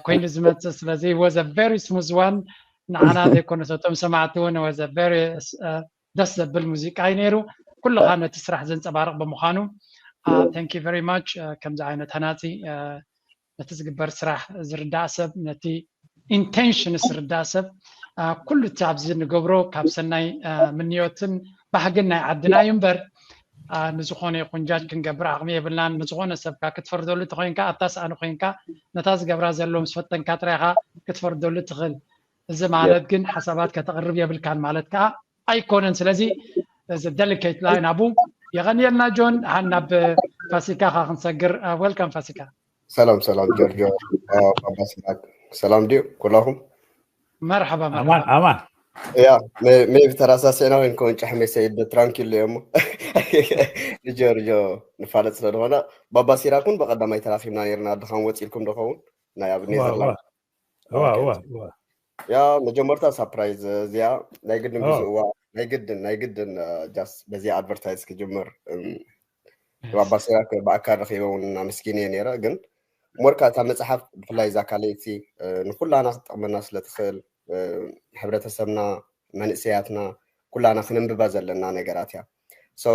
ኮይኑ ዝመፅእ። ስለዚ was a very smooth one። ንዓና ዘይኮነስ ነቶም ሰማዕቲ እውን was a very ደስ ዘብል ሙዚቃ እዩ ነይሩ። ኩልኻ ነቲ ስራሕ ዘንፀባርቕ ብምዃኑ thank you very much። ከምዚ ዓይነት ሃናፂ ነቲ ዝግበር ስራሕ ዝርዳእ ሰብ፣ ነቲ ኢንቴንሽንስ ዝርዳእ ሰብ፣ ኩሉ እቲ ኣብዚ ንገብሮ ካብ ሰናይ ምንዮትን ባህግን ናይ ዓድና እዩ እምበር ንዝኾነ ይኹን ጃጅ ክንገብር ዓቕሚ የብልናን። ንዝኾነ ሰብካ ክትፈርደሉ ተኮይንካ ኣብታ ሰኣኒ ኮይንካ ነታ ዝገብራ ዘሎ ምስ ፈተንካ ጥራይኻ ክትፈርደሉ ትኽእል። እዚ ማለት ግን ሓሳባት ከተቕርብ የብልካን ማለት ከዓ ኣይኮነን። ስለዚ እዚ ደሊኬት ላይን ኣቡ የቐንየልና ጆን። ሓን ናብ ፋሲካ ካ ክንሰግር። ወልካም ፋሲካ። ሰላም ሰላም ጆርጆ፣ ባባ ሲራክ ሰላም ድዩ ኩላኹም? መርሓባ ኣማን ኣማን። ያ ሜቢ ተራሳሲዕና ወይን ከውን ጫሕ መሰይድ ትራንኪል እሞ ንጆርጆ ንፋለጥ ስለ ዝኾነ ባባ ሲራክ እውን በቀዳማይ ተራኺብና ነርና። ድኻን ወፂልኩም ዶ ኸውን ናይ ኣብ ኔዘርላንድ እዋ እዋ እዋ ያ መጀመርታ ሳፕራይዝ እዚኣ ናይ ግድን ብዙ እዋ ናይ ግድን ናይ ግድን ጃስ በዚ ኣድቨርታይዝ ክጅምር ባባ ሲራክ ብኣካል ረኺበ እውን ኣመስጊነ እየ ነይረ። ግን ሞርካ እታ መፅሓፍ ብፍላይ እዛ ካልኣይቲ ንኩላና ክትጠቕመና ስለትኽእል ሕብረተሰብና መንእሰያትና ኩላና ክነንብባ ዘለና ነገራት እያ። ሶ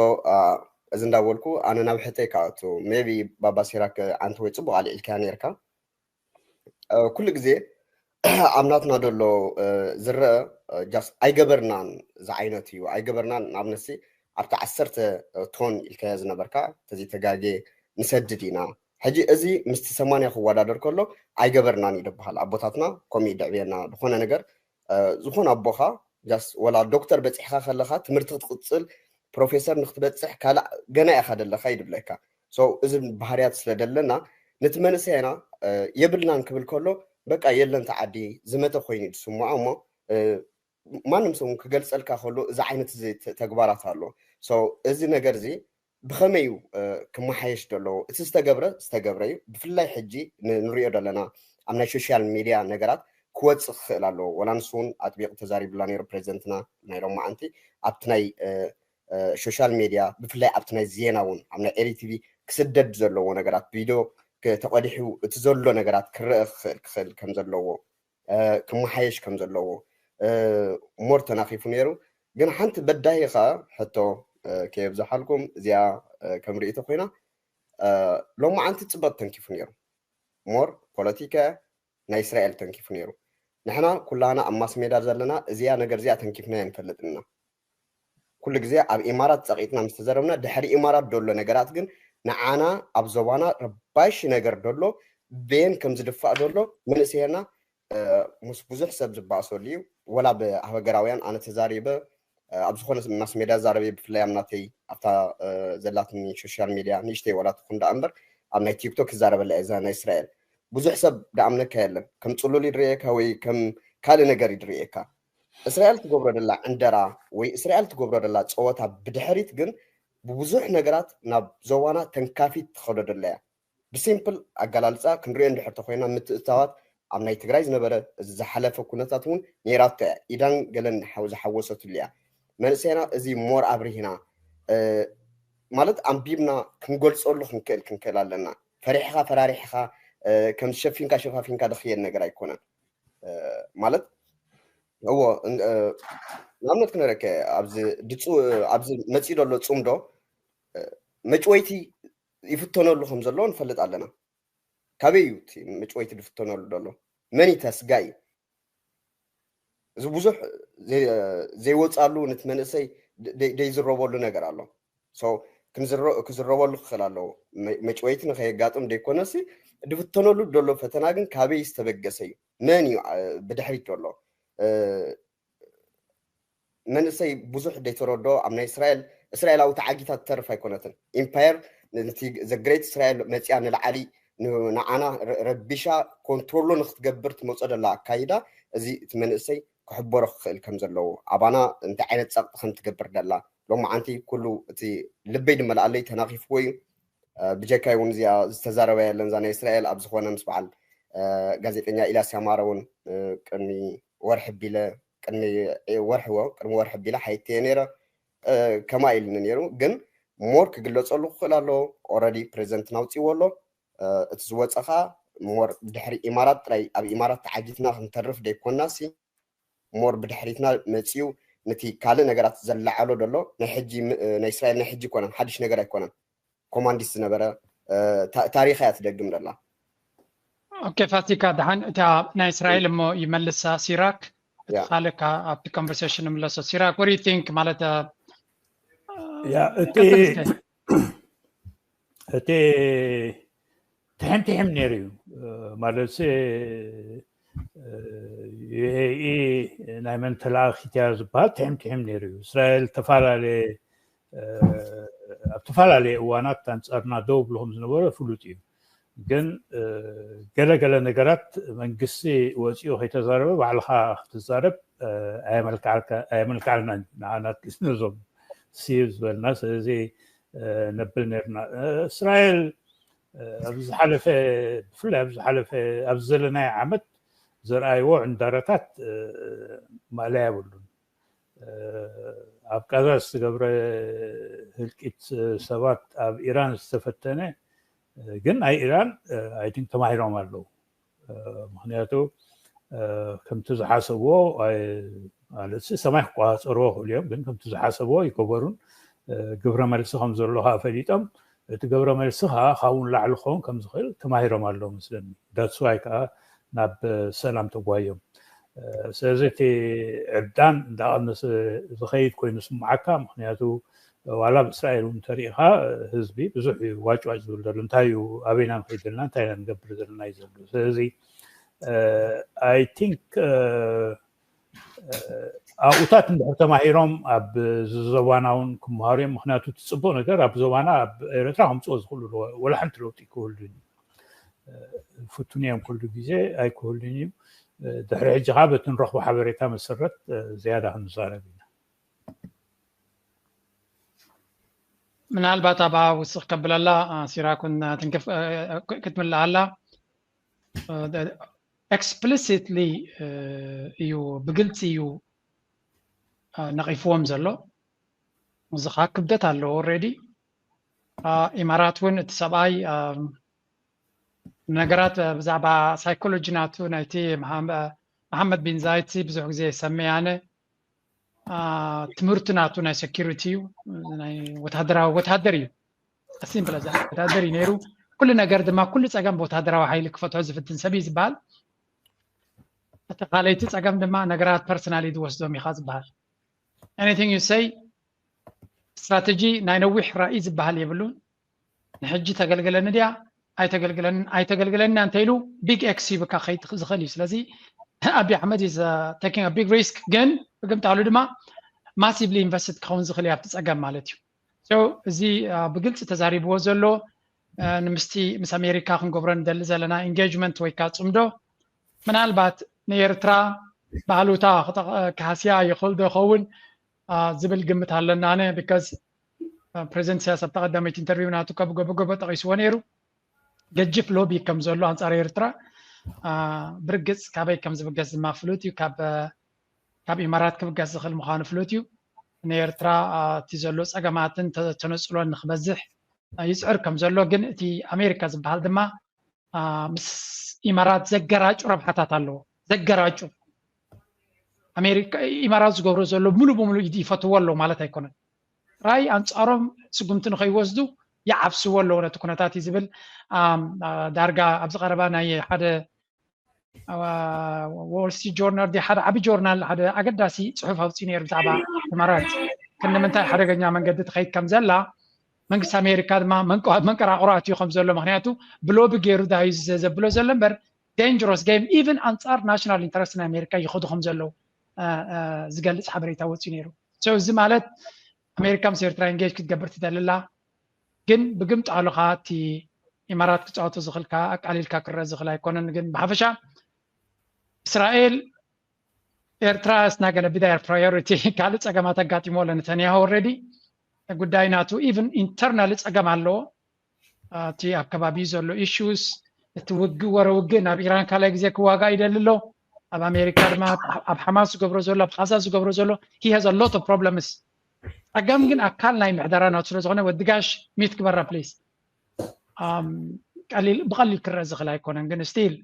እዚ እንዳበልኩ ኣነ ናብ ሕተይ ክኣቱ ሜቢ ባባ ሲራክ ዓንቲ ወይ ፅቡቅ ኣልዒልካያ ነርካ። ኩሉ ግዜ ኣብ ናትና ደሎ ዝረአ ጃስት ኣይገበርናን ዝዓይነት እዩ። ኣይገበርናን ንኣብነሲ ኣብቲ ዓሰርተ ቶን ኢልካዮ ዝነበርካ ተዘይተጋጌ ንሰድድ ኢና። ሕጂ እዚ ምስቲ ሰማንያ ክወዳደር ከሎ ኣይገበርናን እዩ ዝበሃል። ኣቦታትና ከምኡ ይድዕብየና። ዝኾነ ነገር ዝኾነ ኣቦኻ ጃስት ወላ ዶክተር በፂሕካ ከለኻ ትምህርቲ ክትቅፅል ፕሮፌሰር ንክትበፅሕ ካልእ ገና ኢኻ ደለኻ ይድብለካ። ሶ እዚ ባህርያት ስለ ደለና ነቲ መንእሰያና የብልናን ክብል ከሎ በቃ የለን ተዓዲ ዝመተ ኮይኑ ዝስምዖ እሞ ማንም ሰብ ክገልፀልካ ከሎ እዚ ዓይነት ተግባራት ኣሎ። ሶ እዚ ነገር እዚ ብኸመይ እዩ ክመሓየሽ ዘለዎ? እቲ ዝተገብረ ዝተገብረ እዩ። ብፍላይ ሕጂ ንሪኦ ዘለና ኣብ ናይ ሶሻል ሚድያ ነገራት ክወፅእ ክኽእል ኣለዎ። ወላ ንሱ እውን ኣጥቢቑ ተዛሪብላ ነይሩ ፕሬዚደንትና ናይ ሎማዓንቲ ኣብቲ ናይ ሶሻል ሚድያ ብፍላይ ኣብቲ ናይ ዜና እውን ኣብ ናይ ኤሪ ቲቪ ክስደድ ዘለዎ ነገራት ቪድዮ ተቐዲሑ እቲ ዘሎ ነገራት ክረአ ክኽእል ክኽእል ከም ዘለዎ ክመሓየሽ ከም ዘለዎ ሞር ተናኺፉ ነይሩ። ግን ሓንቲ በዳሂ ኸ ሕቶ ከየብዝሓልኩም እዚኣ ከም ርእይቶ ኮይና ሎማዓንቲ ፅበት ተንኪፉ ነይሩ። ሞር ፖለቲካ ናይ እስራኤል ተንኪፉ ነይሩ። ንሕና ኩላና ኣብ ማስ ሜዳ ዘለና እዚኣ ነገር እዚኣ ተንኪፍና የንፈልጥና። ኩሉ ግዜ ኣብ ኢማራት ፀቂጥና ምስ ተዘረብና ድሕሪ ኢማራት ደሎ ነገራት ግን ንዓና ኣብ ዞባና ረባይሺ ነገር ደሎ ቤን ከም ዝድፋእ ደሎ መንእሰየና ምስ ብዙሕ ሰብ ዝባእሰሉ እዩ። ወላ ብሃገራውያን ኣነ ተዛሪበ ኣብ ዝኾነ ማስ ሜድያ ዛረበ ብፍላይ ኣብ ናተይ ኣብታ ዘላትኒ ሶሻል ሚድያ ንእሽተይ ወላ ትኹን ደኣ እምበር ኣብ ናይ ቲክቶክ ይዛረበላ እየ እዛ ናይ እስራኤል ብዙሕ ሰብ ደኣምነካ የለን ከም ፅሉል ይድርየካ ወይ ከም ካልእ ነገር ይድርየካ። እስራኤል ትገብሮ ደላ ዕንደራ ወይ እስራኤል ትገብሮ ደላ ፀወታ ብድሕሪት ግን ብብዙሕ ነገራት ናብ ዞባና ተንካፊት ትኸዶ ደላ እያ። ብሲምፕል ኣገላልፃ ክንሪኦ እንድሕር ተኮይና ምትእትታዋት ኣብ ናይ ትግራይ ዝነበረ እዚ ዝሓለፈ ኩነታት እውን ነይራቶ እያ። ኢዳን ገለን ዝሓወሰትሉ እያ። መንእሰይና እዚ ሞር ኣብሪህና ማለት ኣንቢብና ክንገልፀሉ ክንክእል ክንክእል ኣለና። ፈሪሕኻ ፈራሪሕኻ ከም ሸፊንካ ሸፋፊንካ ድኽየድ ነገር ኣይኮነን። ማለት እዎ ንኣብነት ክነረከ ኣብዚ ድፁ ኣብዚ መፂኡ ዘሎ ፅምዶ መጭወይቲ ይፍተነሉ ከም ዘሎ ንፈልጥ ኣለና። ካበይ እዩ እቲ መጭወይቲ ዝፍተነሉ ዘሎ? መን እዩ ተስጋኢ? እዚ ብዙሕ ዘይወፃሉ ነቲ መንእሰይ ደይዝረበሉ ነገር ኣሎ። ክዝረበሉ ክኽእል ኣለዎ። መጭወይቲ ንኸየጋጥም ደይኮነሲ ዝፍተነሉ ዘሎ ፈተና ግን ካበይ ዝተበገሰ እዩ? መን እዩ ብድሕሪት ዘሎ? መንእሰይ ብዙሕ ደይተረዶ ኣብ ናይ እስራኤል እስራኤላዊ ተዓጊታ ትተርፍ ኣይኮነትን። ኢምፓየር ነቲ ዘግሬት እስራኤል መፅያ ንላዓሊ ንዓና ረቢሻ ኮንትሮሎ ንክትገብር ትመፆ ደላ ኣካይዳ እዚ እቲ መንእሰይ ክሕበሮ ክኽእል ከም ዘለዎ፣ ኣባና እንታይ ዓይነት ጸቕጢ ከም ትገብር ደላ። ሎማዓንቲ ኩሉ እቲ ልበይ ድመልኣለይ ተናኺፍዎ እዩ። ብጀካይ እውን እዚኣ ዝተዛረበ የለን። እዛ ናይ እስራኤል ኣብ ዝኾነ ምስ በዓል ጋዜጠኛ ኢልያስ ያማረ እውን ቅድሚ ወርሒ ቢለ ቅድሚ ወርሒ ወ ቅድሚ ወርሒ ቢለ ሓይትየ ነይረ። ከምኣ ኢልኒ ነይሩ። ግን ሞር ክግለፀሉ ክኽእል ኣለዎ። ኦረዲ ፕሬዚደንት ናውፅዎ ኣሎ። እቲ ዝወፀ ከዓ ሞር ድሕሪ ኢማራት ጥራይ ኣብ ኢማራት ተዓጊትና ክንተርፍ ደይኮናሲ ሞር ብድሕሪትና መፅዩ ነቲ ካልእ ነገራት ዘላዓሎ ዘሎ ናይ ሕጂ ናይ እስራኤል ናይ ሕጂ ኣይኮነን፣ ሓድሽ ነገር ኣይኮነን። ኮማንዲስት ዝነበረ ታሪኽ እያ ትደግም ዘላ። ኦኬ ፋሲካ፣ ደሓን እታ ናይ እስራኤል እሞ ይመልሳ ሲራክ፣ ካልእ ኣብቲ ኮንቨርሴሽን ንምለሶ። ሲራክ፣ what do you think? ማለት ያ እቲ እቲ ትሕም ትሕም ነይሩ እዩ ማለት ዩኤኢ ናይ መን ተላኣኺት እያ ዝበሃል ትሕም ትሕም ነይሩ እዩ። እስራኤል ዝተፈላለየ ኣብ ዝተፈላለየ እዋናት ኣንፃርና ደው ብሎ ከም ዝነበረ ፍሉጥ እዩ። ግን ገለገለ ነገራት መንግስቲ ወፂኡ ከይተዛረበ ባዕልካ ክትዛረብ ኣየመልክዓልናን ንዓና ነዞም ሲር ዝበልና። ስለዚ ነብል ነርና እስራኤል ኣብ ዝሓለፈ ብፍላይ ኣብ ዝሓለፈ ኣብ ዘለናይ ዓመት ዘርኣይዎ ዕንዳረታት ማእለያ የብሉን። ኣብ ቃዛ ዝተገብረ ህልቂት ሰባት ኣብ ኢራን ዝተፈተነ ግን ናይ ኢራን ኣይቲንክ ተማሂሮም ኣለዉ። ምክንያቱ ከምቲ ዝሓሰብዎ ማለት ሰማይ ክቆፃፀርዎ ክእሉ እዮም፣ ግን ከምቲ ዝሓሰብዎ ይገበሩን ግብረ መልሲ ከም ዘሎ ከዓ ፈሊጦም እቲ ግብረ መልሲ ከዓ ካብኡ ንላዕሊ ክኸውን ከም ዝኽእል ተማሂሮም ኣለዉ መስለኒ። ዳትስዋይ ከዓ ናብ ሰላም ተጓዮም። ስለዚ እቲ ዕብዳን እንዳቐነሰ ዝኸይድ ኮይኑ ስምዓካ። ምክንያቱ ዋላ ኣብ እስራኤል እውን እንተሪኢኻ ህዝቢ ብዙሕ እዩ ዋጭዋጭ ዝብል ዘሎ። እንታይ እዩ ኣበይና ንኸይድ ዘለና እንታይ ኢና ንገብር ዘለና እዩ ዘሎ። ስለዚ ኣይ ቲንክ ኣብኡታት እንድሕር ተማሂሮም ኣብ ዝዘባና እውን ክመሃሩ እዮም። ምክንያቱ እቲ ፅቡቅ ነገር ኣብ ዞባና ኣብ ኤረትራ ከምፅኦ ዝኽእሉ ወላ ሓንቲ ለውጢ ክህሉ ፍቱን እዮም ኩሉ ግዜ ኣይክህሉን እዩ። ድሕሪ ሕጂ ከዓ በቲ ንረኽቦ ሓበሬታ መሰረት ዝያዳ ክንዛረብ ኢና። ምናልባት ኣብኣ ውስኽ ከብለላ ሲራኩን ትንክፍ ክትምልኣላ ኤክስፕሊሲትሊ እዩ ብግልፂ እዩ ነቒፍዎም ዘሎ። እዚ ከዓ ክብደት ኣለዎ። ኦልሬዲ ኢማራት እውን እቲ ሰብኣይ ነገራት ብዛዕባ ሳይኮሎጂ ናቱ ናይቲ መሓመድ ቢን ዛይድ ብዙሕ ግዜ ሰመያነ ትምህርቲ ናቱ ናይ ሴኪሪቲ እዩ። ናይ ወታደራዊ ወታደር እዩ። ሲምፕል ወታደር እዩ ነይሩ። ኩሉ ነገር ድማ ኩሉ ፀገም ብወታደራዊ ሓይሊ ክፈትሖ ዝፍትን ሰብ እዩ ዝበሃል። እቲ ካልኣይቲ ፀገም ድማ ነገራት ፐርሰናሊ ዝወስዶም ኢኻ ዝበሃል። Anything you say ስትራተጂ ናይ ነዊሕ ራእይ ዝበሃል የብሉን። ንሕጂ ተገልግለኒ ድያ ኣይተገልግለንን ኣይተገልግለኒ እንተ ኢሉ ቢግ ኤክስ ሂብካ ከይድ ዝኽእል እዩ። ስለዚ ኣቢ ኣሕመድ is taking a big risk፣ ግን ብግምታሉ ድማ ማሲቭሊ ኢንቨስትድ ክኸውን ዝኽእል እዩ ኣብቲ ፀገም ማለት እዩ። እዚ ብግልፂ ተዛሪብዎ ዘሎ ንምስቲ ምስ ኣሜሪካ ክንገብሮ ንደሊ ዘለና ኢንጌጅመንት ወይ ከዓ ፅምዶ ምናልባት ንኤርትራ ባህሉታ ክሃስያ ይኽእል ዶ ይኸውን ዝብል ግምት ኣለና። ኣነ ቢካዝ ፕሬዚደንት ኢሳያስ ኣብታ ቀዳመይቲ ኢንተርቪው ናቱ ካብ ገበገበ ጠቒስዎ ነይሩ። ገጅፍ ሎቢ ከም ዘሎ ኣንጻር ኤርትራ ብርግጽ ካበይ ከም ዝብገስ ድማ ፍሉጥ እዩ። ካብ ኢማራት ክብገስ ዝኽእል ምዃኑ ፍሉጥ እዩ። ንኤርትራ እቲ ዘሎ ጸገማትን ተነጽሎን ንክበዝሕ ይጽዕር ከም ዘሎ ግን እቲ ኣሜሪካ ዝበሃል ድማ ምስ ኢማራት ዘገራጩ ረብሓታት ኣለዎ። ዘገራጩ ኣሜሪካ ኢማራት ዝገብሮ ዘሎ ሙሉ ብሙሉ ይፈትዎ ኣለዉ ማለት ኣይኮነን። ጥራይ ኣንጻሮም ስጉምቲ ንኸይወስዱ ይዓብስዎ ኣለዉ ነቲ ኩነታት እዩ ዝብል ዳርጋ ኣብዚ ቀረባ ናይ ሓደ ዎል ስትሪት ጆርናል ሓደ ዓቢ ጆርናል ሓደ ኣገዳሲ ጽሑፍ ኣውፅኡ ነይሩ ብዛዕባ ኢማራት ክንዲ ምንታይ ሓደገኛ መንገዲ ትኸይድ ከም ዘላ መንግስቲ ኣሜሪካ ድማ መንቀራቕሮ ኣትዩ ከም ዘሎ ምክንያቱ ብሎቢ ገይሩ ዳዩ ዘብሎ ዘሎ እምበር ዳንጀሮስ ጌም ኢቨን ኣንፃር ናሽናል ኢንተረስት ናይ ኣሜሪካ ይኸዱ ከም ዘለዉ ዝገልፅ ሓበሬታ ወፅዩ ነይሩ። እዚ ማለት ኣሜሪካ ምስ ኤርትራ ኢንጌጅ ክትገብር ትደልላ ግን ብግምጣሉ ከዓ እቲ ኢማራት ክፃወቶ ዝኽእል ከዓ ኣቃሊልካ ክረአ ዝኽእል ኣይኮነን። ግን ብሓፈሻ እስራኤል ኤርትራ ስናገነ ብዳየር ፕራዮሪቲ ካልእ ጸገማት ኣጋጢሞ ለነተንያሁ ኦልሬዲ ጉዳይ ናቱ ኢቨን ኢንተርናል ጸገም ኣለዎ። እቲ ኣብ ከባቢ ዘሎ ኢሹስ እቲ ውግእ ወረ ውግእ ናብ ኢራን ካልኣይ ግዜ ክዋጋእ ይደሊ ኣሎ። ኣብ ኣሜሪካ ድማ ኣብ ሓማስ ዝገብሮ ዘሎ ኣብ ቃዛ ዝገብሮ ዘሎ he has a lot of problems። ጸገም ግን ኣካል ናይ ምሕደራ ናቱ ስለ ዝኾነ ወዲ ጋሽ ሚት ግበራ ፕሊስ። ቀሊል ብቐሊል ክረአ ዝኽእል ኣይኮነን ግን ስቲል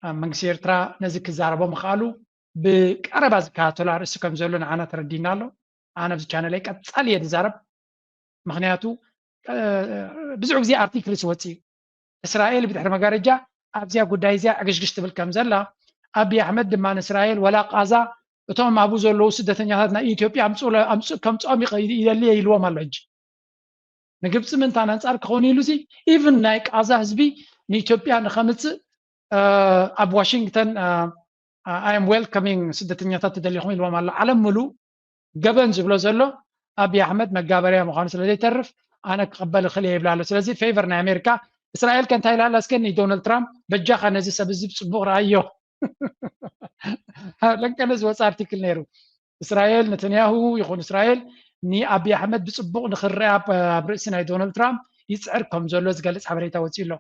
መንግስቲ ኤርትራ ነዚ ክዛረቦ ምኽኣሉ ብቀረባ ዝከታተሎ ኣርእስቲ ከም ዘሎ ንዓና ተረዲና ኣሎ። ኣነ ኣብዚ ቻነለይ ቀጻሊ እየ ዝዛረብ። ምክንያቱ ብዙሕ ግዜ ኣርቲክል ዝወፅእ እዩ። እስራኤል ብድሕሪ መጋረጃ ኣብዚያ ጉዳይ እዚያ ዕግሽግሽ ትብል ከም ዘላ፣ ኣቢ ኣሕመድ ድማ ንእስራኤል ወላ ቃዛ እቶም ኣብኡ ዘለዉ ስደተኛታት ናይ ኢትዮጵያ ከምፅኦም ይደሊ ኢልዎም ኣሎ። ሕጂ ንግብፂ ምንታን ኣንፃር ክኸውን ኢሉ ሲ ኢቭን ናይ ቃዛ ህዝቢ ንኢትዮጵያ ንኸምፅእ ኣብ ዋሽንግተን I am welcoming ስደተኛታት ትደሊኹም ኢልዎም ኣሎ። ዓለም ምሉእ ገበን ዝብሎ ዘሎ ኣቢ ኣሕመድ መጋበርያ ምዃኑ ስለ ዘይተርፍ ኣነ ክቕበል እኽእል እየ ይብላ ኣሎ። ስለዚ ፌቨር ናይ ኣሜሪካ እስራኤል ከ እንታይ ኢላ ኣላ እስከ ንዶናልድ ትራምፕ በጃኻ ነዚ ሰብ እዚ ብፅቡቕ ረኣዮ። ለንቀነ ዝወፀ ኣርቲክል ነይሩ። እስራኤል ነተንያሁ ይኹን እስራኤል ንኣቢ ኣሕመድ ብፅቡቕ ንክረኣ ኣብ ርእሲ ናይ ዶናልድ ትራምፕ ይፅዕር ከም ዘሎ ዝገልፅ ሓበሬታ ወፂኡ ኣሎ።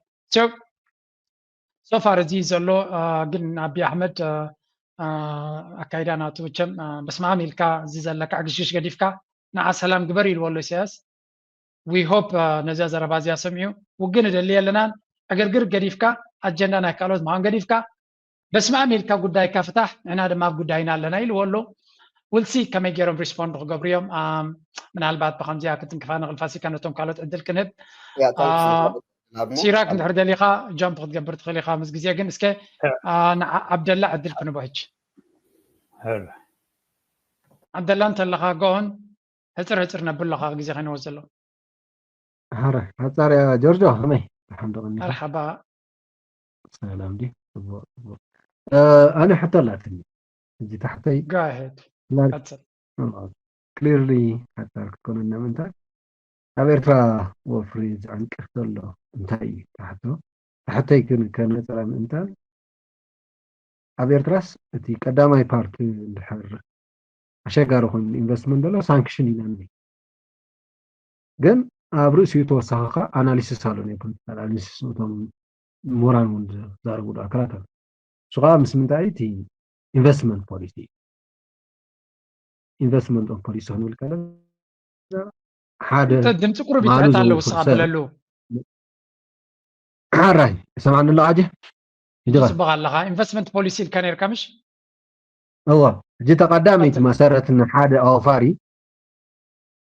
ሶፋር እዚ ዘሎ ግን ኣቢ ኣሕመድ ኣካይዳ ናቱ ቸም በስማም ኢልካ እዚ ዘለካ ዕግሽግሽ ገዲፍካ ንዓ ሰላም ግበር ኢልዎ ኣሎ ኢሳያስ። We hope ነዚያ ዘረባ እዚኣ ሰሚዑ ውግእ ንደሊ የለናን ዕግርግር ገዲፍካ ኣጀንዳ ናይ ካልኦት ምዃን ገዲፍካ በስማም ኢልካ ጉዳይካ ፍታሕ ንሕና ድማ ኣብ ጉዳይና ኣለና ኢልዎ ኣሎ። ውልሲ ከመይ ገይሮም ሪስፖንድ ክገብሩ እዮም? ምናልባት ብከምዚኣ ክትንክፋ ንኽእል ፋሲካ ነቶም ካልኦት ዕድል ክንህብ። ሲራክ እንድሕር ደሊኻ ጃምፕ ክትገብር ትኽእል ኢኻ ምስ ግዜ ግን እስከ ንዓብደላ ዕድል ክንቦ ሕጂ። ዓብደላ እንተለኻ ጎን ህፅር ህፅር ነብሎ ካብ ግዜ ከይንወስድ ዘሎ። ሓረ ሓፃር እያ ጆርጆ ከመይ ሓንዶ ቀኒኻ? መርሓባ። ሰላም ዲ ጽቡቕ ጽቡቕ። ኣነ ሕቶ ኣላትኒ እዚ ታሕተይ go ahead። ክሊርሊ ሓፃር ክትኮነና ምእንታን ኣብ ኤርትራ ወፍሪ ዝዕንቅፍ ዘሎ እንታይ እዩ? ታሕቶ ታሕተይ ግን ከነፅራ ምእንታን ኣብ ኤርትራስ እቲ ቀዳማይ ፓርት እንድሕር ኣሸጋሪ ኮይኑ ኢንቨስትመንት ዘሎ ሳንክሽን ኢና ንብል። ግን ኣብ ርእሲኡ ተወሳኺ ከዓ ኣናሊሲስ ኣሎ ናይ ፖለቲካል ኣናሊሲስ እቶም ምሁራን እውን ዝዛረብሉ ኣካላት ኣሎ። እሱ ከዓ ምስ ምንታይ እቲ ኢንቨስትመንት ፖሊሲ ኢንቨስትመንት ኦፍ ፖሊሲ ክንብል ከለና ሓደ ድምፂ ቁሩብ ይትሕት ኣለዎ ስኻ በለሉ። ሓራይ ይሰማዕኒ ኣሎ ኣጀ ይድቐ ፅቡቅ ኣለኻ። ኢንቨስትመንት ፖሊሲ ኢልካ ነርካ ምሽ? እዋ ሕጂ ተቐዳመይቲ መሰረት ንሓደ ኣውፋሪ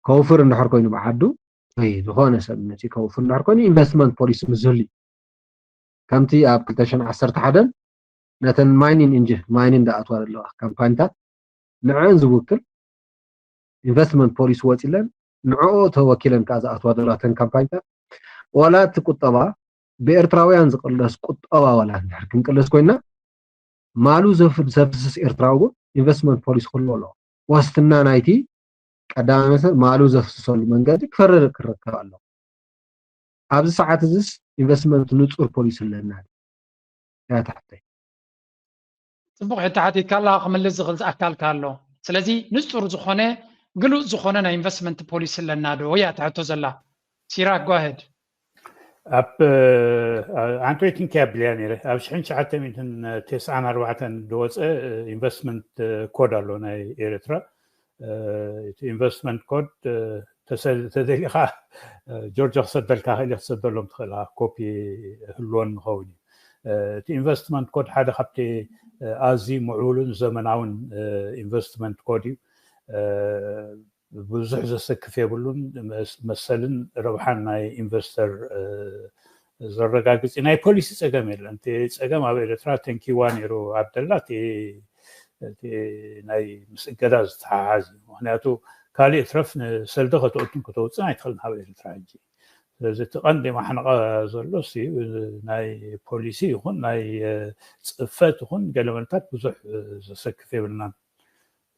ከውፍር እንድሕር ኮይኑ ብዓዱ ወይ ዝኾነ ሰብ መፂ ከውፍር እንድሕር ኮይኑ ኢንቨስትመንት ፖሊሲ ምስ ዝህሉ ከምቲ ኣብ ክልተ ሽሕን ዓሰርተ ሓደን ነተን ማይኒን እንጂ ማይኒን ዳኣትዋ ዘለዋ ካምፓኒታት ንዕን ዝውክል ኢንቨስትመንት ፖሊሲ ወፂለን ንዕኦ ተወኪለን ከዓ ዝኣትዋ ዘለዋ ተን ካምፓኒታት ዋላ እቲ ቁጠባ ብኤርትራውያን ዝቅለስ ቁጠባ ዋላ እንድሕር ክንቅልስ ኮይና ማሉ ዘፍስስ ኤርትራዊ እውን ኢንቨስትመንት ፖሊሲ ክህልዎ ኣለዎ። ዋስትና ናይቲ ቀዳማይ መሰል ማሉ ዘፍስሰሉ መንገዲ ክፈረደ ክረከብ ኣለዎ። ኣብዚ ሰዓት እዚስ ኢንቨስትመንት ንፁር ፖሊሲ ኣለና ያ ታሕተይ ፅቡቅ ሕቶ ሓቲትካ ኣለካ ክምልስ ዝኽእል ኣካል ኣሎ። ስለዚ ንፁር ዝኾነ ግሉፅ ዝኾነ ናይ ኢንቨስትመንት ፖሊሲ ኣለና ዶ እያ ትሕቶ ዘላ። ሲራክ go ahead። ኣብ ኣንቶይ ቲንኪ ኣብልያ ነይረ ኣብ ሽሕን ትሽዓተ ሚእትን ተስዓን ኣርባዕተን ዝወፀ ኢንቨስትመንት ኮድ ኣሎ ናይ ኤርትራ። እቲ ኢንቨስትመንት ኮድ ተደሊኻ ጆርጆ ክሰደልካ ክእል ክትሰደሎም ትኽእል ኮፒ ህልወን ንኸውን እዩ። እቲ ኢንቨስትመንት ኮድ ሓደ ካብቲ ኣዝዩ ምዕቡልን ዘመናውን ኢንቨስትመንት ኮድ እዩ። ብዙሕ ዘሰክፍ የብሉን። መሰልን ረብሓን ናይ ኢንቨስተር ዘረጋግፅ ናይ ፖሊሲ ፀገም የለን። እቲ ፀገም ኣብ ኤርትራ ተንኪዋ ነይሩ ኣብደላ ናይ ምስ እገዳ ዝተሓሓዝ እዩ። ምክንያቱ ካሊእ ትረፍ ንሰልዲ ከተእቱን ከተውፅን ኣይትኽእልን ካብ ኤርትራ ሕጂ። ስለዚ እቲ ቀንዲ ማሕነቐ ዘሎ ናይ ፖሊሲ ይኹን ናይ ፅፈት ይኹን ገለመልታት ብዙሕ ዘሰክፍ የብልናን።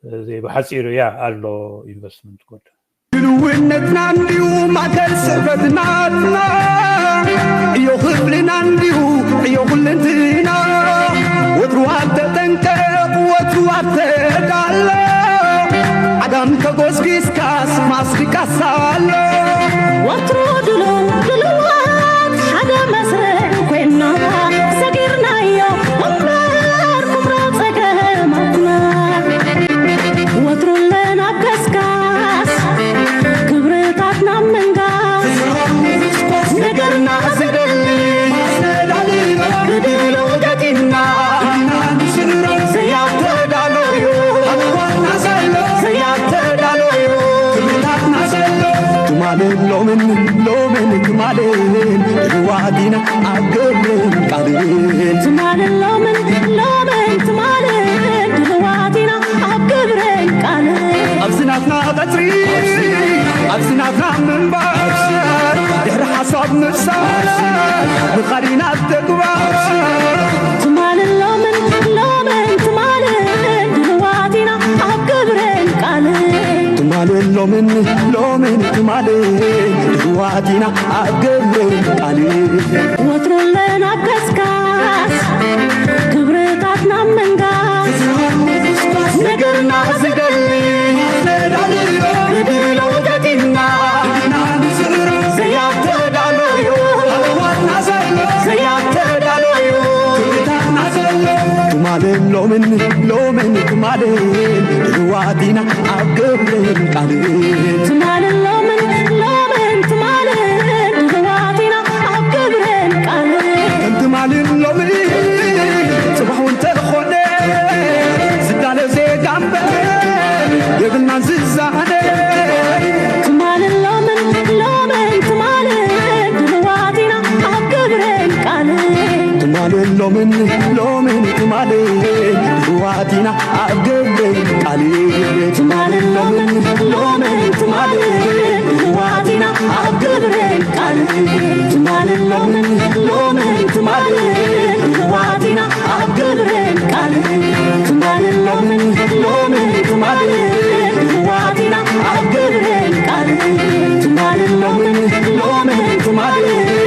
እዚ ብሓፂሩ እያ ኣሎ ኢንቨስትመንት ኮድ። ድልውነትና እንዲሁ ማእከል ስዕበትናትና ዕዮ ክብልና እንዲሁ ዕዮ ኩለንትና ወትሩ ኣብ ተጠንቀቕ ወትሩ ኣብ እንተጎስጊስካስ ማስቲካስ ኣሎ። ወትሩ ድሉው ድሉዋት ሓደ መስርዕ ኮይና ሰጊርናዮ እምበር ኩምራ ጸገማትና። ወትሩ ኣለና ኣብ ከስካስ ክብርታትና ምንጋስ ነገርና ዝደሊ ብድሎ ገጢምና ዘያተዳለዩ ዘያተዳለዩ ትማልን ሎምን ሎምን ትማልን ድልዋት ኢና ኣብ ግብርን ቃልን ትማልን ሎምን ሎምን ትማልን ድልዋት ኢና ኣብ ግብርን ቃልን ኣብዚ ናትና ቀጽሪ ኣብዚ ናትና ምንባር ድሕሪ ሓሳብ ምሳር ንኻዲና ተግባር ትማልን ሎምን ሎምን ትማልን ድልዋት ኢና ኣብ ግብርን ቃልን ትማልን ሎምን ሎምን ትማልን ድልዋት ኢና ኣብ ግብርን ቃልን ወትሩ ኣለና ኣብ ከስካስ ክብርታትና ምንጋስ ነገርና ዝደሊ ብድሎ ገጢምና ዘያተዳለዩ ዘያተዳለዩ ትማልን ሎምን ሎምን ትማልን ድልዋት ኢና ኣብ ግብርን ቃልን ትማልን ሎምን ሎምን ትማልን ድልዋት ኢና ኣብ ግብርን ቃልን ከም ትማልን ሎምን ጽባሕ እውን ተኾነ ዝዳለ ዜጋ እምበር የብልናን ዝዛነ ትማልን ሎምን ሎምን ትማልን ድልዋት ኢና ኣብ ግብርን ቃልን ትማልን ሎምን ሎምን ትማልን ድልዋት ኢና ኣብ ግብርን ቃልን ትማልን ሎምን ሎምን ትማልን ድልዋት ኢና ኣብ ግብርን ቃልን ትማልን ሎምን ሎምን ትማልን ድልዋት ኢና ኣብ ግብርን ቃልን ትማልን ሎምን ሎምን ትማልን ድልዋት ኢና ኣብ ግብርን ቃልን ትማልን ሎምን ሎምን ትማልን